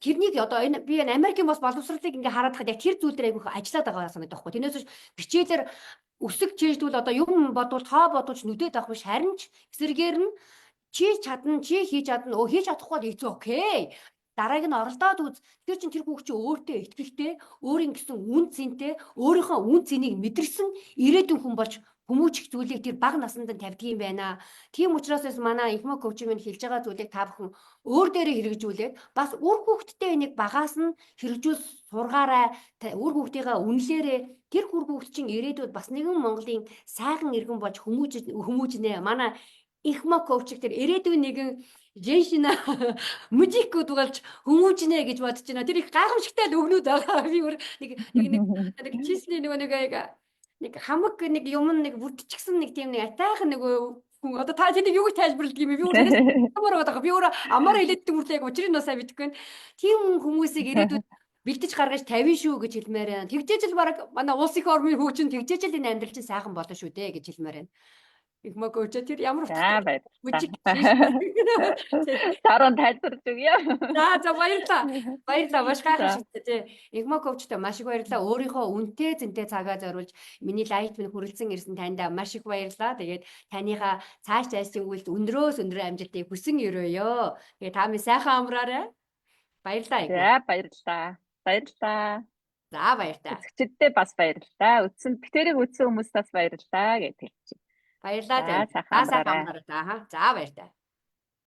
тэрнийг одоо энэ би энэ Америкийн бас боловсролыг ингээ хараад хаад яг тэр зүйл дээр айгүйх ажиллаад байгаа санагдах байхгүй. Тэрнээс биш хичээлээр өсөг чийждүүл одоо юм бодвол, тоо бодвол нүдэд авах биш, харин ч эсэргээр нь чи чадна, чи хийж чадна, өө хийж чадахгүй бол it's okay, дарааг нь оролдоод үз. Тэр чинь тэр хүүхд чинь өөртөө итгэлтэй, өөрийн гэсэн үнэ цэнтэй, өөрийнхөө үнэ цэнийг мэдэрсэн ирээдүйн хүн болж хүмүүжих зүйлийг тэр бага насанд нь тавьдаг юм байна. Тийм учраас манай Энхмөө coach минь хэлж байгаа зүйлийг та бүхэн өөр дээрээ хэрэгжүүлээд бас үр хүүхэдтэй энийг багаас нь хэрэгжүүл сургаарай. Үр хүүхдийнхээ үнэлээрээ, тэр үр хүүхд чинь ирээдүйд бас нэгэн Монголын сайхан иргэн болж хүмүүжнэ. Манай Энхмөө coach тэр ирээдүйн нэгэн женщина мужикуд болж хүмүүжнэ гэж бодож байна. Тэр их гайхамшигтай л өгнүүд байгаа. Би өөр нэг чисний нөгөө нэг хамаг нэг юм нэг бүрдчихсэн нэг тийм нэг атайхан нэг хүн, одоо та тэнийг юу гэж тайлбарладаг юм бэ? Би өөр амар байгаа. Би өөр амар хэлээддэг мөртлөө яг учрыг нь сайн мэдэхгүй байна. Тийм хүмүүсийг ирээдүйд бэлтэж гаргаж тавина шүү гэж хэлмээр байна. Тэгжээж л баг манай улс их орны хөгжин, тэгжээж л энэ амьдрал чинь сайхан болно шүү дээ гэж хэлмээр байна. Энхмөө coach, тэр ямар За, баярлалаа. Таран тайлбарлаж өгье. За, баярлалаа. Баярлалаа. Маш гайхамшигтай тий. Энхмөө coach той маш их баярлалаа. Өөрийнхөө үнэтэй зэнтэй цагаа зориулж миний live минь хүрэлцэн ирсэн таньда маш их баярлалаа. Тэгээд таныхаа цааш цаашдын үйлд өндрөөс өндөр амжилтыг хүсэн өрөөё. Тэгээд та минь сайхан амраарай. Баярлалаа. За, баярлалаа. Баярлалаа. За, баяртай. Үзэгчдэдээ бас баярлалаа. Үзсэн битэрийг үзсэн хүмүүст бас баярлалаа гэж хэлчихье. Баярлалаа. За, сайхан сайхан амраарай. амраарай. За, баяртай.